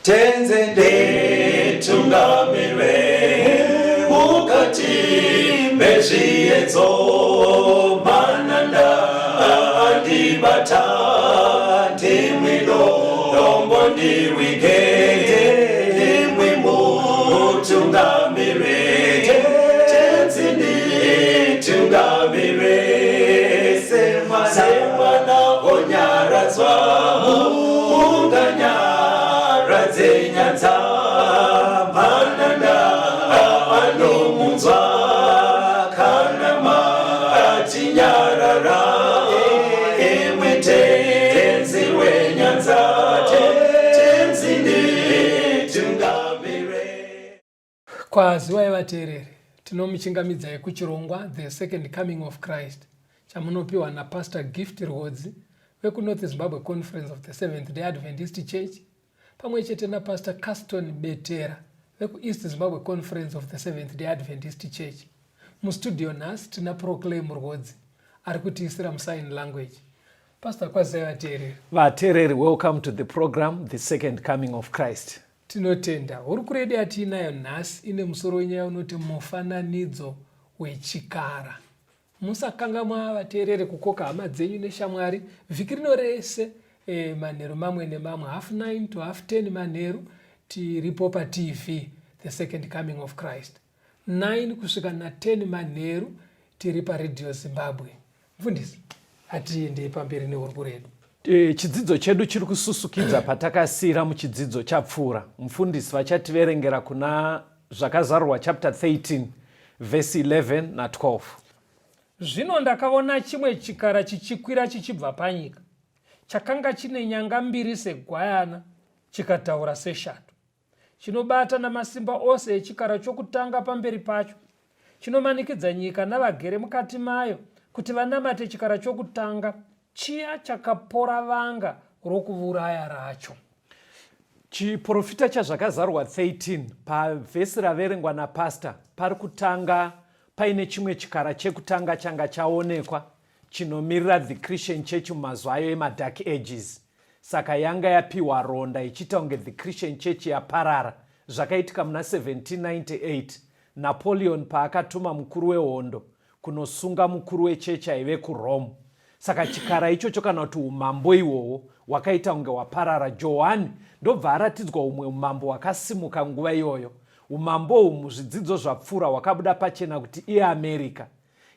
Tenzi nditungamire mukati mezviedzo, mananda andibata, ndimwi dombo ndiwige, ndimwi mutungamire. Tenzi nditungamire semwana onyaradzwa munganyaradze nyanza, mananda anomunzwa kana matinyarara, imwi Tenzi wenyanza. Tenzi nditungamire. Kwaziwai vateereri, tinomuchingamidzai kuchirongwa The Second Coming of Christ chamunopiwa naPastor Gift Rwodzi vekuNorth Zimbabwe Conference of the Seventh Day Adventist Church pamwe chete naPastor Caston Betera vekuEast Zimbabwe Conference of the Seventh Day Adventist Church. Mustudio nhasi tina Proclaim Rwodzi ari kutiisira musign language. Pastor, kwazivai vateereri. Vateereri, welcome to the program The Second Coming of Christ. Tinotenda. Hurukuro yedu yatiinayo nhasi ine musoro wenyaya unoti mufananidzo wechikara. Musakangamwa vateereri kukoka hama dzenyu neshamwari vhiki rino rese, manheru mamwe nemamwe 9:30 to 10:30 manheru tiripo paTV The Second Coming of Christ. 9 kusvika na10 manheru tiri paRadio Zimbabwe. Mfundisi, hatiendei pamberi nehurukuro yedu. Chidzidzo chedu chiri kususukidza patakasiyira muchidzidzo chapfuura. Mufundisi vachativerengera kuna Zvakazarurwa chapter 13 verse 11 na12. Zvino ndakaona chimwe chikara chichikwira chichibva panyika, chakanga chine nyanga mbiri segwayana, chikataura seshato. Chinobata namasimba ose echikara chokutanga pamberi pacho, chinomanikidza nyika navagere mukati mayo kuti vanamate chikara chokutanga, chiya chakapora vanga rokuuraya racho. Chiprofita chaZvakazarurwa 13 pavhesi raverengwa napastor pari kutanga paine chimwe chikara chekutanga changa chaonekwa chinomirira the Christian Church mumazuva ayo emaDark Ages. Saka yanga yapiwa ronda ichiita kunge the Christian Church yaparara. Zvakaitika muna 1798 Napoleon paakatuma mukuru wehondo kunosunga mukuru wechechi aive kuRome. Saka chikara ichocho kana kuti umambo ihwohwo hwakaita kunge hwaparara. Johani ndobva aratidzwa humwe umambo hwakasimuka nguva iyoyo. Umambo uhu muzvidzidzo zvapfuura hwakabuda pachena kuti iAmerica.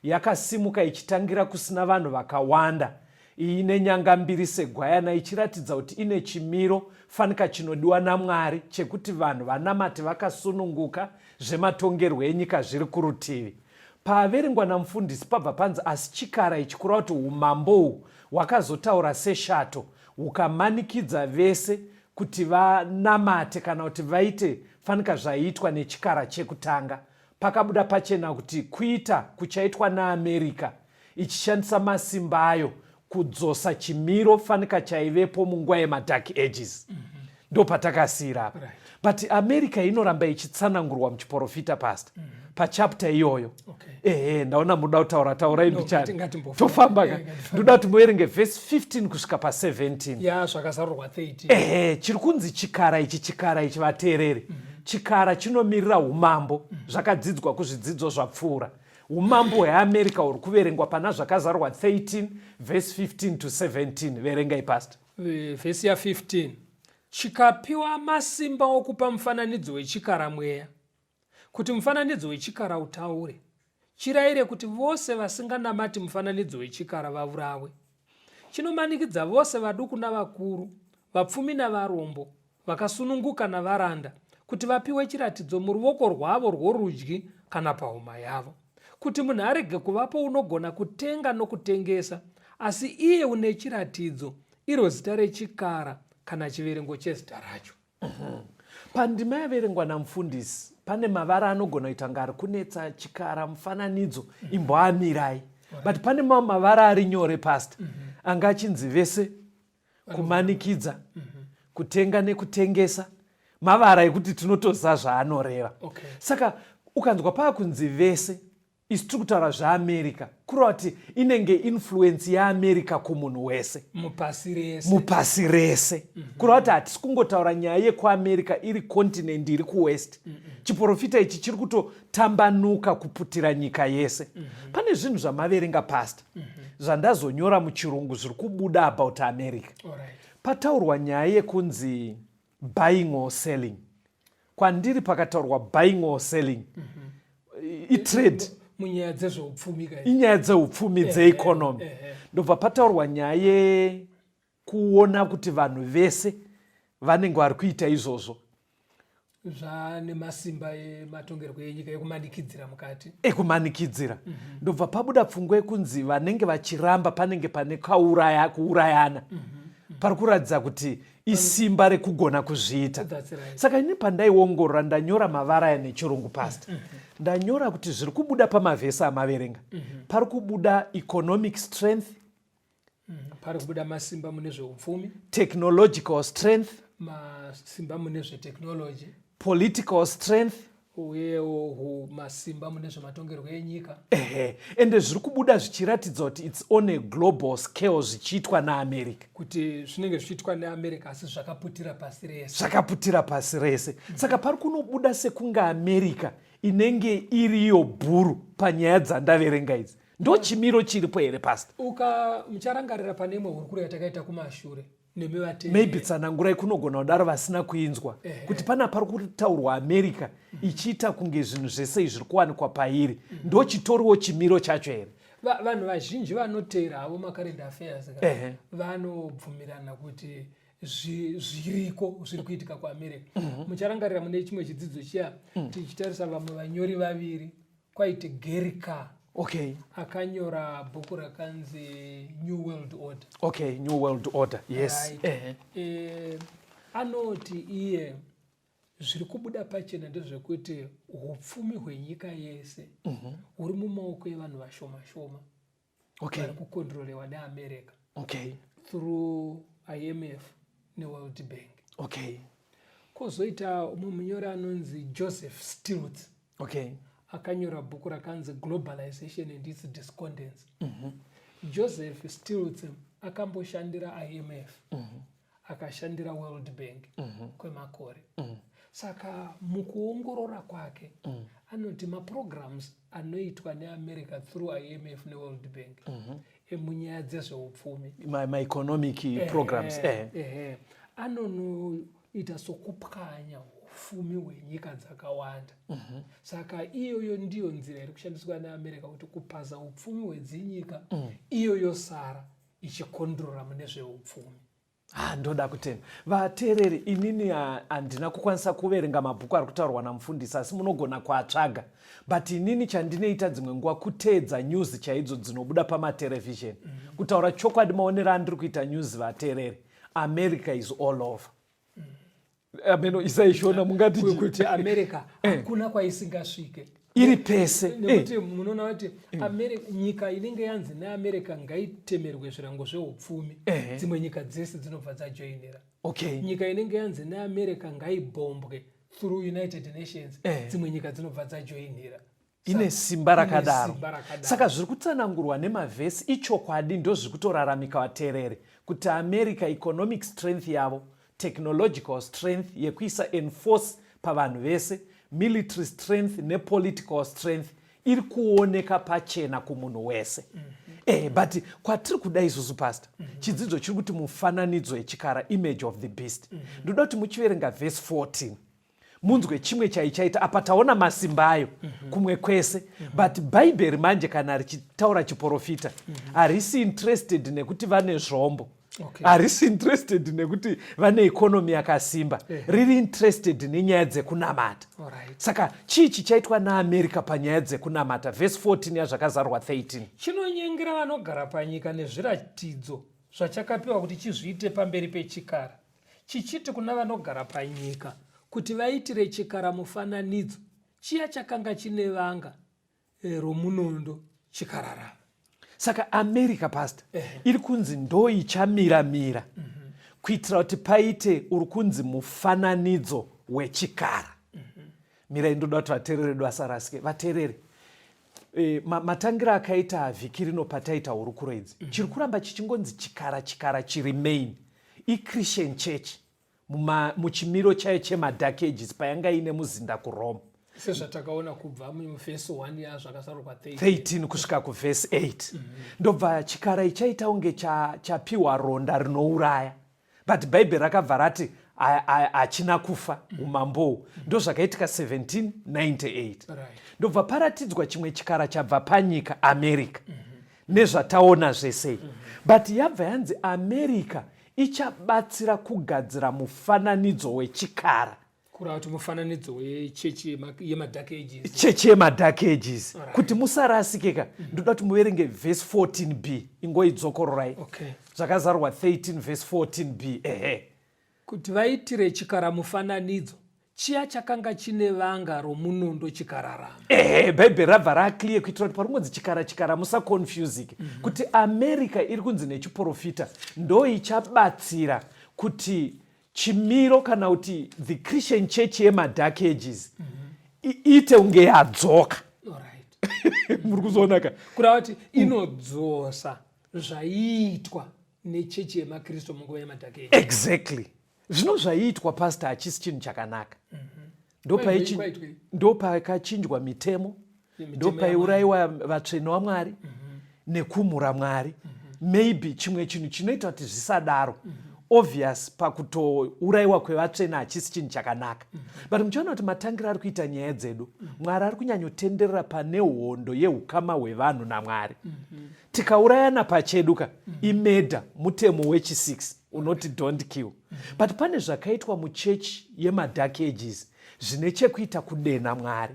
Yakasimuka ichitangira kusina vanhu vakawanda, iine nyanga mbiri segwayana ichiratidza kuti ine chimiro fanika chinodiwa naMwari chekuti vanhu vanamate vakasununguka zvematongerwo enyika zviri kurutivi. Paaverengwa namufundisi pabva panzi asi chikara ichi kureva kuti umambo uhu hwakazotaura seshato hukamanikidza vese kuti vanamate kana kuti vaite fanika zvaiitwa nechikara chekutanga. Pakabuda pachena kuti kuita kuchaitwa naAmerica ichishandisa masimba ayo kudzosa chimiro fanika chaivepo munguva yemaDark Ages. Ndopatakasiira apa. But America inoramba ichitsanangurwa muchiporofita, pastor, pachapter iyoyo. Ehe, ndaona muda kutaura, taurai mbichana. Ngatimbofamba. Tofamba ka. Ngatifambe. Ndoda kuti muverenge verse 15 kusvika pa17. Ya Zvakazarurwa 13. Ehe, chiri kunzi chikara ichi, chikara ichi vateereri, chikara chinomirira umambo. Zvakadzidzwa kuzvidzidzo zvapfuura. Umambo hweAmerica huri kuverengwa pana Zvakazarurwa 13 verse 15 to 17. Verengai, pastor. Vhesi ya15: chikapiwa masimba okupa mufananidzo wechikara mweya, kuti mufananidzo wechikara utaure, chirayire kuti vose vasinganamati mufananidzo wechikara vaurawe. Chinomanikidza vose vaduku navakuru, vapfumi navarombo, vakasununguka navaranda, kuti vapiwe chiratidzo muruoko rwavo rworudyi kana pahuma yavo, kuti munhu arege kuvapo unogona kutenga nokutengesa, asi iye une chiratidzo, iro zita rechikara kana chiverengo chezita racho. Pandima yaverengwa namufundisi pane mavara anogona kuita kunge ari kunetsa: chikara, mufananidzo. Imboamirai, but pane mamwe mavara ari nyore, pastor, anga achinzi vese, kumanikidza, kutenga nekutengesa, mavara ekuti tinotoziva zvaanoreva. Saka ukanzwa paakunzi vese Isu tiri kutaura zveAmerica, kureva kuti inenge influence yeAmerica kumunhu wese mupasi rese, mupasi rese. Kureva kuti hatisi kungotaura nyaya yekuAmerica iri continent iri kuwest. Chiprofita ichi chiri kutotambanuka kuputira nyika yese. Pane zvinhu zvamaverenga, pastor, zvandazonyora muchirungu zviri kubuda about America. Pataurwa nyaya yekunzi buying or selling. Kwandiri pakataurwa buying or selling, itrade. Munyaya dzezveupfumi ka? Inyaya dzeupfumi, dzeeconomy. Ndobva pataurwa nyaya yekuona kuti vanhu vese vanenge vari kuita izvozvo. Zvane masimba ematongerwo enyika ekumanikidzira mukati. Ekumanikidzira. Ndobva pabuda pfungwa yekunzi vanenge vachiramba panenge pane kauraya, kuurayana. Pari kuratidza kuti isimba rekugona kuzviita. That's right. Saka ini pandaiongorora, ndanyora mavara aya nechirungu, pastor. Ndanyora kuti zviri kubuda pamavhesi amaverenga, pari kubuda economic strength, Pari kubuda masimba mune zveupfumi, technological strength, masimba mune zvetechnology, political strength, uyewo masimba mune zvematongerwo enyika. Ehe, ende zviri kubuda zvichiratidza kuti it's on a global scale zvichiitwa naAmerica. Kuti zvinenge zvichiitwa neAmerica, asi zvakaputira pasi rese. Zvakaputira pasi rese. Saka pari kunobuda sekunge America inenge iriyo bhuru panyaya dzandaverenga idzi. Ndo chimiro chiripo here, pastor? Uka mucharangarira pane imwe hurukuro yatakaita kumashure nemi vateereri. Maybe tsanangurai, kunogona kudaro vasina kuinzwa, kuti pana pari kutaurwa America ichiita kunge zvinhu zvese izvi zviri kuwanikwa pairi. Ndo chitoriwo chimiro chacho here? Vanhu vazhinji vanoteera havo macurrent affairs ka, vanobvumirana kuti zviriko zviri kuitika kuAmerica. Mucharangarira mune chimwe chidzidzo chiya tichitarisa vamwe vanyori vaviri, kwaiti Gary Carr, akanyora bhuku rakanzi New World Order. Okay, New World Order, yes. Right. Anoti iye zviri kubuda pachena ndezvekuti upfumi hwenyika yese huri mumaoko evanhu vashoma shoma vari kukontrolewa neAmerica through IMF neWorld Bank. Kwozoita umwe munyori anonzi Joseph Stiglitz, akanyora bhuku rakanzi Globalization and Its Discontents. Joseph Stiglitz akamboshandira IMF, akashandira World Bank kwemakore. Saka mukuongorora kwake anoti maprograms anoitwa neAmerica through IMF neWorld Bank emunyaya dzezveupfumi, maeconomic programs, ehe, anonoita sokupwanya upfumi hwenyika dzakawanda. Saka iyoyo ndiyo nzira iri kushandiswa neAmerica kuti kupaza upfumi hwedzinyika, iyo yosara ichikondrora mune zveupfumi. Ah, ndoda kutenda vateereri. Inini handina kukwanisa kuverenga mabhuku ari kutaurwa namufundisi, asi munogona kuatsvaga. But inini chandinoita dzimwe nguva kuteedza news chaidzo dzinobuda pamaterevhizheni. Kutaura chokwadi, maonero andiri kuita news, vateereri, America is all over. Ameno isaishona mungati. Kuti America hakuna kwaisingasvike. Iri pese. Nekuti munoona kuti nyika inenge yanzi neAmerica ngaitemerwe zvirango zveupfumi, dzimwe nyika dzese dzinobva dzajoinera. Nyika inenge yanzi neAmerica ngaibhombwe through United Nations, dzimwe nyika dzinobva dzajoinera. Ine simba rakadaro. Simba rakadaro. Saka zviri kutsanangurwa nemavhesi ichokwadi, ndo zviri kutoraramika, vateereri, kuti America economic strength yavo, technological strength yekuisa enforce pavanhu vese, military strength nepolitical strength iri kuoneka pachena kumunhu wese. But kwatiri kuda isusu, pastor, chidzidzo chiri kuti mufananidzo yechikara, image of the beast. Ndoda kuti muchiverenga vhesi 14, munzwe chimwe chaichaita apa. Taona masimba ayo kumwe kwese, but Bhaibheri manje kana richitaura chiprofita harisi interested nekuti vane zvombo, harisi interested nekuti vane economy yakasimba. Riri interested nenyaya dzekunamata. Saka chii chichaitwa naAmerica panyaya dzekunamata? Vhesi 14 yaZvakazarwa 13. Chinonyengera vanogara panyika nezviratidzo zvachakapiwa kuti chizviite pamberi pechikara, chichiti kuna vanogara panyika kuti vaitire chikara mufananidzo, chiya chakanga chine vanga romunondo chikararama. Saka America, pastor, iri kunzi ndo ichamiramira kuitira kuti paite uri kunzi mufananidzo wechikara. Mirai, ndoda kuti vateereri vedu vasarasike. Vateereri, E, matangira akaita vhiki rino pataita hurukuro idzi mm -hmm. chiri kuramba chichingonzi chikara chikara chiri main ichristian church muchimiro chayo chemadark ages payanga iine muzinda kurome sezvatakaona kubva muvhesi 1 yazvakazarurwa 13 kusvika kuvhesi 8 mm -hmm. ndobva chikara ichaita kunge chapiwa cha ronda rinouraya but bhaibheri rakabva rati hachina kufa umambowo mm -hmm. ndozvakaitika 1798 right. ndobva paratidzwa chimwe chikara chabva panyika america mm -hmm. nezvataona zvesei mm -hmm. but yabva yanzi america ichabatsira kugadzira mufananidzo wechikara kureva kuti mufananidzo wechechi yemadark ages chechi yemadark ages right. kuti musarasikeka mm -hmm. ndoda kuti muverenge vhesi 14 b ingoidzokororai okay. zvakazarwa 13 vhesi 14 b ehe kuti vaitire chikara mufananidzo chiya chakanga chine vanga romunondo chikararama ehe bhaibheri rabva raclear kuitira kuti parikunzi chikara chikara musaconfusike mm -hmm. kuti america iri kunzi nechiprofita ndo ichabatsira kuti chimiro kana kuti the christian church yemadark ages mm -hmm. iite kunge yadzoka right. muri kuzoonaka kureva kuti inodzosa zvaiitwa nechechi yemakristu munguva yemadark ages exactly zvino zvaiitwa pastor hachisi chinhu chakanaka mhm. ndopakachinjwa mitemo ndopaiurayiwa vatsvene wamwari mhm. nekumhura mwari mhm. maybe chimwe chinhu chinoita kuti zvisadaro obvious pakutourayiwa kwevatsvene hachisi chinhu chakanaka but muchiona kuti matangiro ari kuita nyaya dzedu mwari ari kunyanyotenderera pane hondo yeukama hwevanhu namwari tikaurayana pachedu ka imedha mutemo wechi6 unoti don't kill mm -hmm. but pane zvakaitwa muchechi yemadark ages zvine chekuita kudena mwari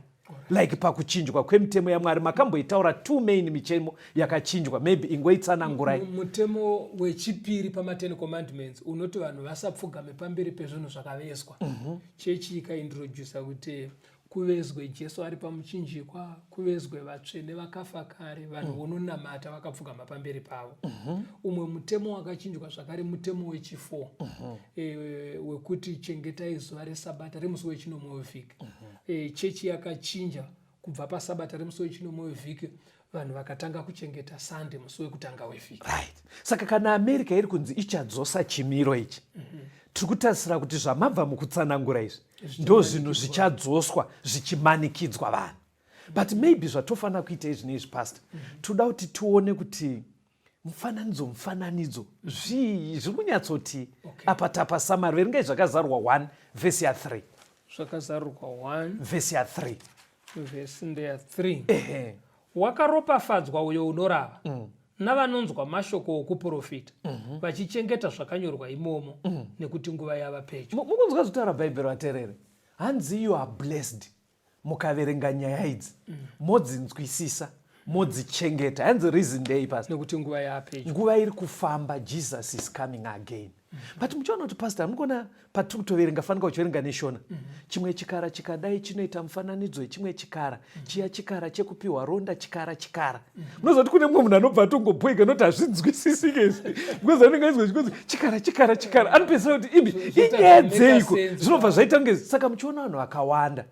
like pakuchinjwa kwemitemo yamwari makamboitaura two main mitemo yakachinjwa maybe ingoitsanangurai mutemo wechipiri pamaten commandments unoti vanhu vasapfugame pamberi pezvinhu zvakavezwa mm -hmm. chechi ikaintrodusa kuti kuvezwe Jesu ari pamuchinjikwa, kuvezwe vatsvene vakafa kare, vanhu mm. vononamata vakapfugama pamberi pavo. Mm -hmm. Umwe mutemo wakachinjwa zvakare mutemo wechi4 mm -hmm. e, wekuti chengetai zuva resabata remusi wechinomwe wevhiki. Mm -hmm. E, chechi yakachinja kubva pasabata remusi wechinomwe wevhiki vanhu vakatanga kuchengeta Sunday musi wekutanga wevhiki. Right. Saka kana America iri kunzi ichadzosa chimiro ichi mm -hmm. tiri kutarisira kuti zvamabva mukutsanangura izvi ndo zvinhu zvichadzoswa zvichimanikidzwa vanhu but maybe zvatofanira kuita izvi neizvi pastor mm -hmm. toda kuti tione kuti mufananidzo mufananidzo zvii zviri kunyatsoti okay. apa tapa samari verengai zvakazarurwa 1 vhesi ya 3 zvakazarurwa 1 vhesi ya 3 vhesi ndeya 3 ehe wakaropafadzwa uyo unorava mm. navanonzwa mashoko okuprofita mm -hmm. vachichengeta zvakanyorwa imomo mm. nekuti nguva yava pedyo mukunzwa zvitaura bhaibheri vaterere hanzi you are blessed mukaverenga nyaya idzi mm. modzinzwisisa modzichengeta hanzi reason ndei pastor nekuti nguva yapedyo nguva iri kufamba jesus is coming again mm -hmm. but muchiona kuti pastor mukuona patiri kutoverenga fanika uchiverenga neshona mm -hmm. chimwe chikara chikadai chinoita mufananidzo wechimwe chikara mm -hmm. chiya chikara chekupiwa ronda chikara chikara mm -hmm. munoziva kuti kune mumwe munhu anobva atongobhoika noti hazvinzwisisike izvi because anenge aizwa chikonzi chikara chikara chikara anopedzisira kuti imi inyaya dzeiko zvinobva zvaita kunge saka muchiona vanhu vakawanda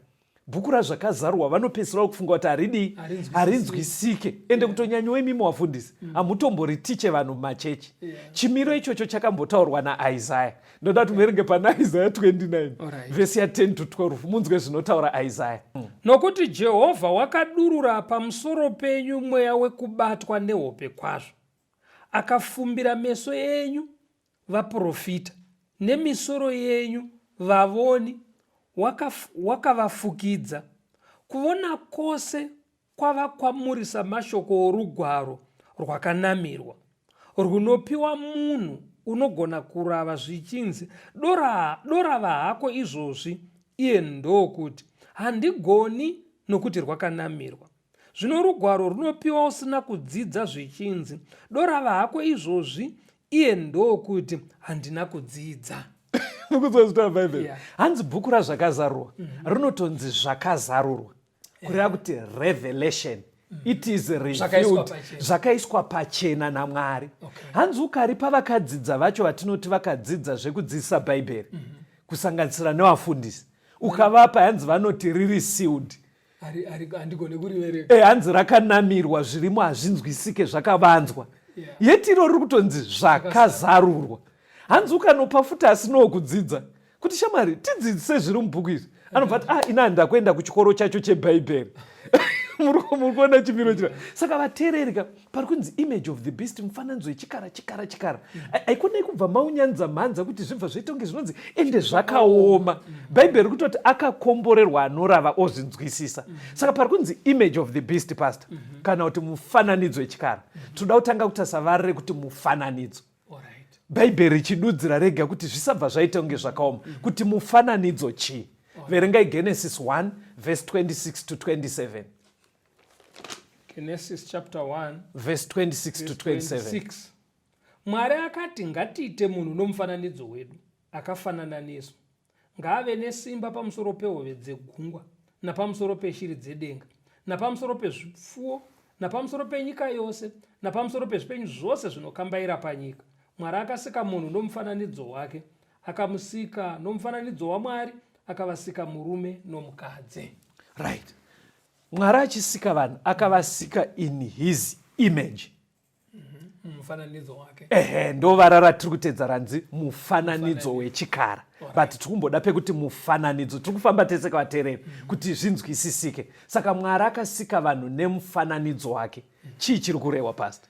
bhuku razvakazarurwa vanopedzisira kufunga kuti haridii harinzwisike ende kutonyanyawo imimi wafundisi mm. hamutomboritiche vanhu mumachechi chimiro ichocho chakambotaurwa naisaya ndoda kuti muverenge pana isaya 29 vhesi ya 10 to 12 munzwe zvinotaura isaya mm. Nokuti Jehovha wakadurura pamusoro penyu mweya wekubatwa nehope kwazvo, akafumbira meso enyu vaprofita, nemisoro yenyu vavoni wakavafukidza. Kuvona kwose kwava kwamuri samashoko orugwaro rwakanamirwa, rwunopiwa munhu unogona kurava zvichinzi, Dorava hako izvozvi, iye ndokuti, Handigoni nokuti rwakanamirwa. Zvino rugwaro runopiwa usina kudzidza zvichinzi, Dorava hako izvozvi, iye ndokuti, Handina kudzidza. Mukunzwa zvitaura Bhaibheri? Hanzi bhuku razvakazarurwa rinotonzi zvakazarurwa. kureva kuti revelation it is revealed zvakaiswa pachena namwari okay. hanzi ukaripa vakadzidza vacho vatinoti vakadzidza zvekudzidzisa bhaibheri mm -hmm. kusanganisira nevafundisi ukavapa hanzi vanoti riri sealed. Handigone kuriverenga. E, hanzi rakanamirwa, zvirimo hazvinzwisike, zvakavanzwa. Yet iro riri kutonzi zvakazarurwa. Hanzi ukanopa futi asinawo kudzidza kuti shamwari tidzidzise zviri mubhuku izvi, anobva ati, ah, ini handakuenda kuchikoro chacho chebhaibheri. Muri kuona chimiro chira. Saka vateereri ka, pari kunzi image of the beast, mufananidzo wechikara, chikara, chikara, haikonei kubva maunyanza mhanza kuti zvibva zvoita kunge zvinonzi ende zvakaoma. Bhaibheri kutoti akakomborerwa anorava ozvinzwisisa. Saka pari kunzi image of the beast, pastor, kana kuti mufananidzo wechikara, tinoda kutanga kutarisa vara rekuti mufananidzo. Bhaibheri richidudzira rega kuti zvisabva zvaita kunge zvakaoma, kuti mufananidzo chii. Verengai Genesis 1 verse 26 to 27. Genesis chapter 1 verse 26 to 27. 26. Mwari akati, ngatiite munhu nomufananidzo wedu, akafanana nesu. Ngaave nesimba pamusoro pehove dzegungwa, napamusoro peshiri dzedenga, napamusoro pezvipfuwo, napamusoro penyika yose, napamusoro pezvipenyu zvose zvinokambaira panyika. Mwari akasika munhu nomufananidzo wake, akamusika nomufananidzo waMwari, akavasika murume nomukadzi. Right. Mwari achisika vanhu akavasika in his image. Mufananidzo wake. Ehe, ndo vara ratiri kutedza ranzi mufananidzo wechikara, but tiri kumboda pekuti mufananidzo. Tiri kufamba tese kavateereri kuti zvinzwisisike. Saka Mwari akasika vanhu nemufananidzo wake. Chii chiri kurehwa, pastor?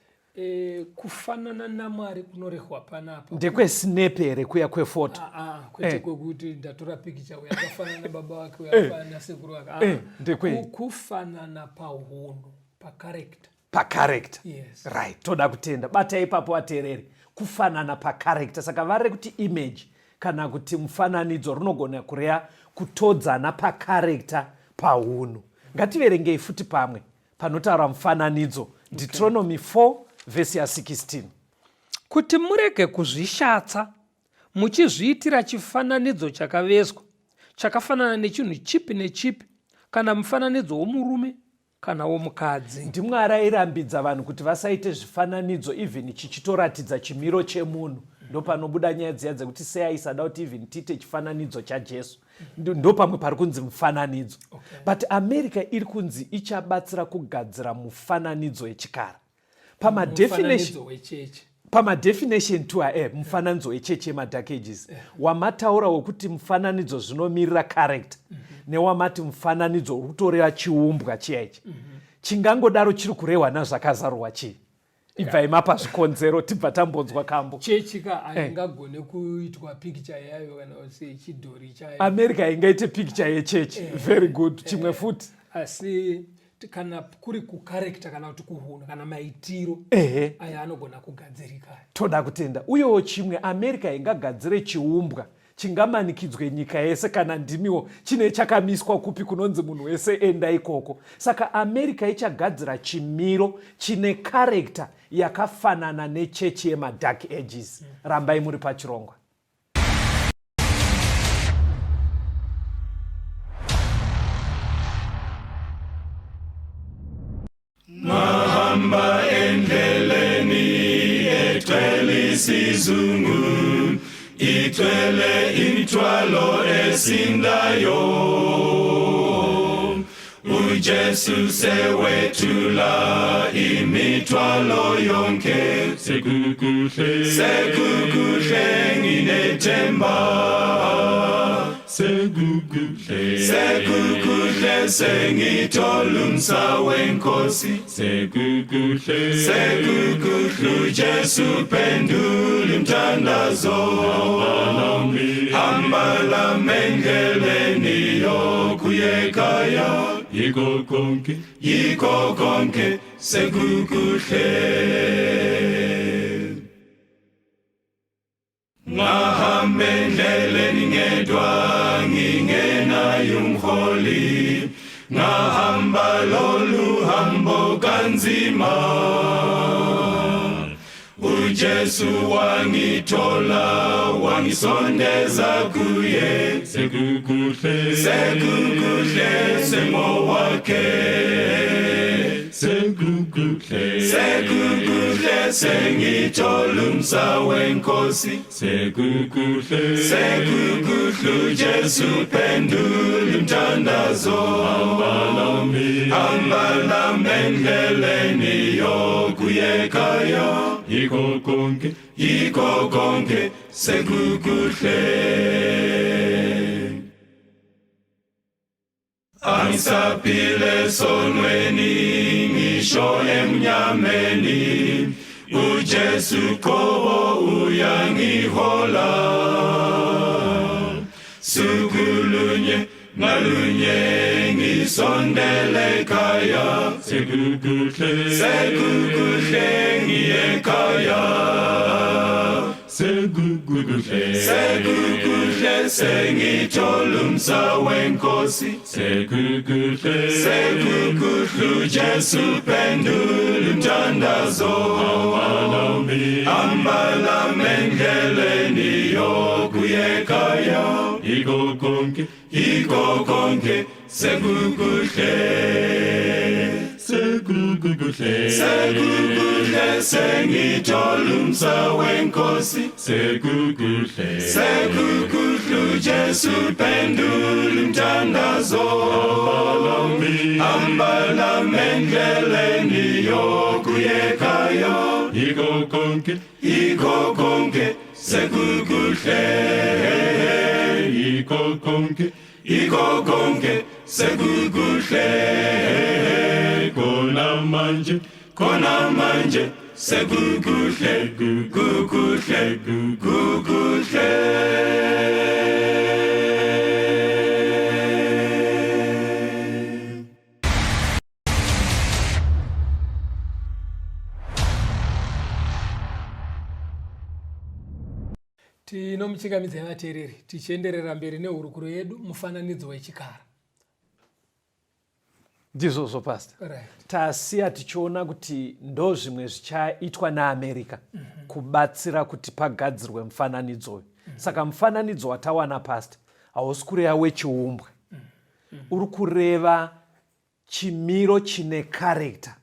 Kufanana naMwari kunorehwa panapa ndekwesnap here, kuya kwefoto? Ah, ah, kwete. Kwekuti ndatora pikicha, uyo akafanana nababa wake, uyo akafanana nasekuru wake. Ah, Ndekwei? Kufanana pahunhu, pacharacter. Pacharacter. Yes. Right, toda kutenda. Bata ipapo vateereri, kufanana pacharacter. Saka vari kuti image kana kuti mufananidzo rinogona kureva kutodzana pacharacter, pahunhu. Ngativerengei futi pamwe panotaura mufananidzo, Deuteronomy 4 vhesi ya16. Kuti murege kuzvishatsa muchizviitira chifananidzo chakavezwa chakafanana nechinhu chipi nechipi, kana mufananidzo womurume kana womukadzi. NdiMwari airambidza vanhu kuti vasaite zvifananidzo, even chichitoratidza chimiro chemunhu. Ndopanobuda nyaya dziya dzekuti sei aisada kuti even tiite chifananidzo chaJesu. Ndo pamwe pari kunzi mufananidzo. But America iri kunzi ichabatsira kugadzira mufananidzo wechikara. Mufananidzo wechechi. Pamadefinition to mufananidzo wechechi yemadark ages, wamataura wekuti mufananidzo zvinomirira character, newamati mufananidzo uri kutoreva chiumbwa chiya ichi, chingangodaro chiri kurehwa nazvakazarurwa chii? Ibvai mapa zvikonzero, tibva tambonzwa kambo. Chechi ka haingagone kuitwa pikicha yayo kana sechidhori chayo. America ingaite pikicha yechechi. Very good. Chimwe futi? Asi kana kuri kucharacter kana kuti kuhunhu kana maitiro, aya anogona kugadzirika. Toda kutenda. Uyewo chimwe, America ingagadzire chiumbwa chingamanikidzwe nyika yese? Kana ndimiwo, chine chakamiswa kupi kunonzi munhu wese enda ikoko? Saka America ichagadzira chimiro chine character yakafanana nechechi yemadark ages. Rambai muri pachirongwa. Ngahamba endleleni egcwele isizungu, igcwele imithwalo esindayo. UJesu sewethula imithwalo yonke. Sekukuhle, sekukuhle, nginethemba. Sekukuhle, sekukuhle, sengithola umsa wenkosi. Sekukuhle, sekukuhle, uJesu phendula imthandazo. Hamba lami endleleni yokuya ekhaya. Yikho konke, yikho konke, sekukuhle. Ngahamba endleleni ngedwa ngingenaye umholi, ngahamba lolu hambo kanzima. UJesu wangithola, wangisondeza kuye. Sekukuhle, sekukuhle, sengowakhe. Sekukuhle, sekukuhle, sengithola umsa wenkosi. Sekukuhle, sekukuhle, uJesu phendula umthandazo. Hamba nami, hamba nami endleleni yokuya ekhaya. Yikho konke, yikho konke, sekukuhle. Angisaphile sonweni ngisho emnyameni, uJesu qobo uyangihola. Suku lunye ngalunye ngisondele ekhaya. Sekukuhle, sekukuhle, ngiye ekhaya. Sekukuhle, sekukuhle, sengithola umsa wenkosi. Sekukuhle, sekukuhle, uJesu phendula umthandazo. Hamba nami, hamba nami endleleni yokuya ekhaya. Yikho konke, yikho konke, sekukuhle. Sekukuhle, sekukuhle, sengithola umsa wenkosi. Sekukuhle, sekukuhle, uJesu phendula umthandazo. Hamba nami, hamba nami endleleni yokuya ekhaya. Yikho konke, yikho konke, sekukuhle. Yikho konke, yikho konke, sekukuhle. Khona manje, khona manje, sekukuhle, kukuhle, kukuhle. Tinomuchingamidzai vateereri tichienderera mberi nehurukuro yedu, mufananidzo wechikara. Ndizvozvo pastor. Tasiya tichiona kuti ndo zvimwe zvichaitwa neAmerica kubatsira kuti pagadzirwe mufananidzo uyu. Saka mufananidzo watawana pastor hausi kureva wechiumbwa, uri kureva chimiro chine character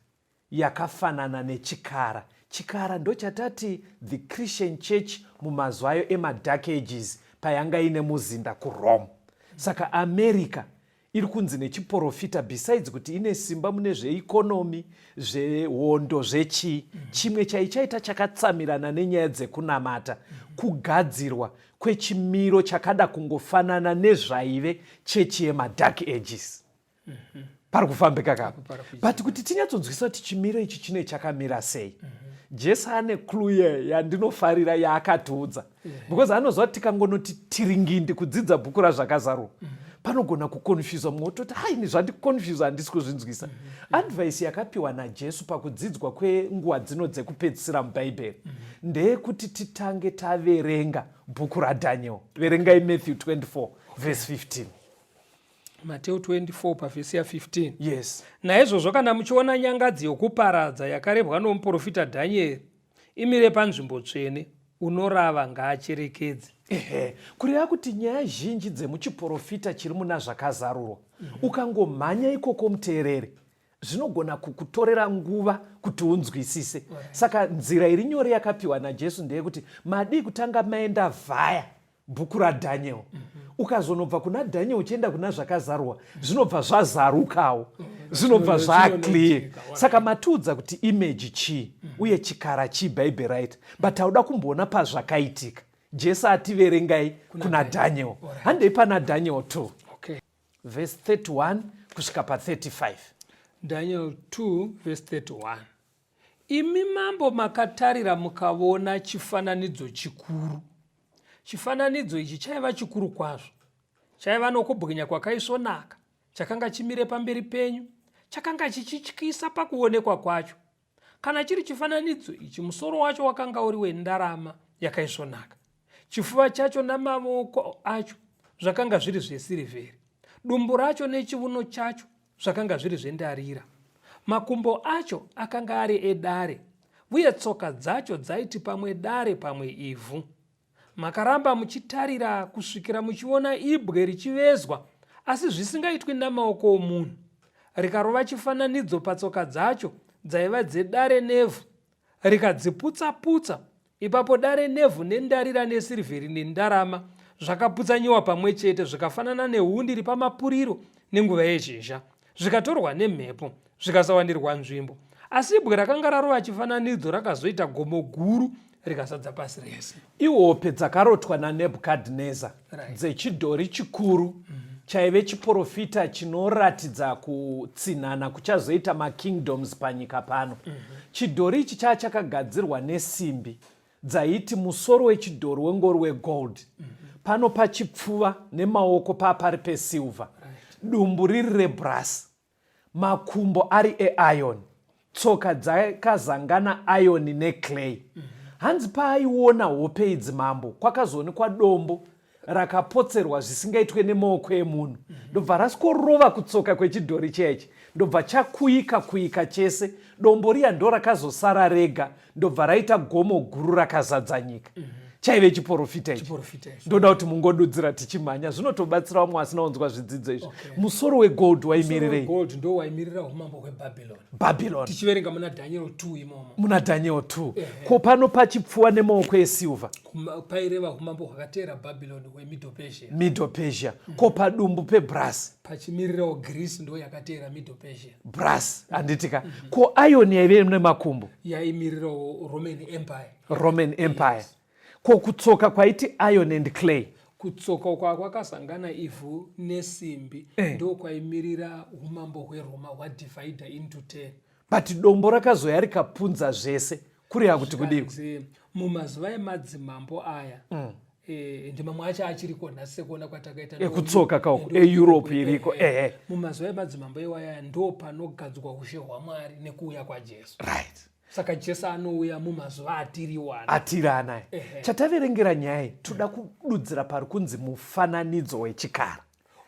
yakafanana nechikara. Chikara ndochatati the Christian Church mumazuva ayo emaDark Ages payanga ine muzinda kuRome. Saka America iri kunzi nechiporofita, besides kuti ine simba mune zveeconomy, zvehondo, zvechii, chimwe chaichaita chakatsamirana nenyaya dzekunamata, kugadzirwa kwechimiro chakada kungofanana nezvaive chechi yemaDark Ages. Pari kufambika kapa, but kuti tinyatsonzwisa kuti chimiro ichi chine chakamira sei, Jesu ane clue yandinofarira yaakatiudza, because anoziva kuti tikangonoti tiringindi kudzidza bhuku raZvakazarurwa, panogona kuconfusa mumwe wototi, haini zvandiconfusa, handisi kuzvinzwisa. Advice yakapiwa naJesu pakudzidzwa kwenguva dzino dzekupedzisira muBhaibheri ndeyekuti titange taverenga bhuku raDaniel. Verengai Matthew 24 verse 15. Mateo 24 pavhesi ya15. Yes. Naizvozvo kana muchiona nyangadzi yokuparadza yakarebwa nomuprofita Dhanieri imire panzvimbo tsvene, unorava ngaacherekedze. Ehe, kureva kuti nyaya zhinji dzemuchiprofita chiri muna Zvakazarurwa, ukangomhanya ikoko muteereri, zvinogona kukutorera nguva kuti unzwisise. Saka nzira iri nyore yakapiwa naJesu ndeyekuti madii kutanga maenda vhaya bhuku raDaniel. Ukazonobva kuna Daniel uchienda kuna Zvakazarurwa, zvinobva zvazarukawo, zvinobva zvaclear. Saka matiudza kuti image chii uye chikara chii, Bhaibheri raita, but tauda kumboona pazvakaitika. Jesu ativerengai kuna Daniel. Handei pana Daniel 2 verse 31 kusvika pa35. Daniel 2 verse 31. Imi mambo makatarira mukavona chifananidzo chikuru. Chifananidzo ichi chaiva chikuru kwazvo, chaiva nokubwinya kwakaisvonaka, chakanga chimire pamberi penyu, chakanga chichityisa pakuonekwa kwacho. Kana chiri chifananidzo ichi, musoro wacho wakanga uri wendarama yakaisvonaka, chifuva chacho namavoko acho zvakanga zviri zvesirivheri, dumbu racho nechivuno chacho zvakanga zviri zvendarira, makumbo acho akanga ari edare, uye tsoka dzacho dzaiti pamwe dare pamwe ivhu. Makaramba muchitarira kusvikira muchiona ibwe richivezwa, asi zvisingaitwi namaoko omunhu. rikarova chifananidzo patsoka dzacho dzaiva dzedare nevhu, rikadziputsa-putsa. Ipapo dare nevhu nendarira nesirivheri nendarama zvakaputsanyiwa pamwe chete zvikafanana nehundi iri pamapuriro nenguva yezhizha, zvikatorwa nemhepo, zvikasawanirwa nzvimbo. Asi ibwe rakanga rarova chifananidzo rakazoita gomo guru rikazadza pasi rese. Ihope dzakarotwa naNebhukadhineza right. dzechidhori chikuru mm -hmm. chaive chiporofita chinoratidza kutsinhana kuchazoita makingdoms panyika pano. Mm -hmm. Chidhori ichi chaa chakagadzirwa nesimbi dzaiti musoro wechidhori wengori wegold mm -hmm. pano pachipfuva nemaoko paapari pesilver right. dumbu riri rebrass makumbo ari eiron tsoka dzakazangana iron neclay mm -hmm. hanzi paaiona hope idzi mambo kwakazoonekwa dombo rakapotserwa zvisingaitwe nemaoko emunhu mhm. ndobva rasikorova kutsoka kwechidhori chechi ndobva chakuyika kuyika chese dombo riya ndorakazosara rega ndobva raita gomo guru rakazadza nyika mm -hmm. Chaive chiporofita ichi ndoda kuti mungodudzira tichimhanya zvinotobatsira vamwe vasina kunzwa zvidzidzo izvi okay. Musoro wegold waimirirei? Gold ndo waimirira umambo hwebhabhiloni. Bhabhiloni tichiverenga muna Daniel 2 imomo. Muna Daniel 2 ko pano pachipfuwa nemaoko esilver paireva umambo hwakateera Bhabhiloni hwemiddle Persia. Middle Persia mm. Ko padumbu pebrass pachimirirawo Greece ndo yakateera Middle Persia. Brass handitika mm -hmm. Ko iron yaive nemakumbo yaimirirawo Roman Empire. Roman Empire yes. Ko kutsoka kwaiti iron and clay? Kutsoka uko kwakasangana ivhu nesimbi eh. Ndo kwaimirira umambo hweroma hwadivida into 10. But dombo rakazoya rikapunza zvese kureva kuti kudii? Mumazuva emadzimambo aya mm. Eh, ende mamwe acho achiriko nhasi sekuona kwatakaita ekutsoka kauko eeurope iriko ehe. Mumazuva emadzimambo iwaya ndo panogadzwa ushe hwamwari nekuuya kwajesu right. Saka Jesu anouya mumazuva atiri wana atiri anaya. Chataverengera nyaya iyi toda kududzira pari kunzi mufananidzo wechikara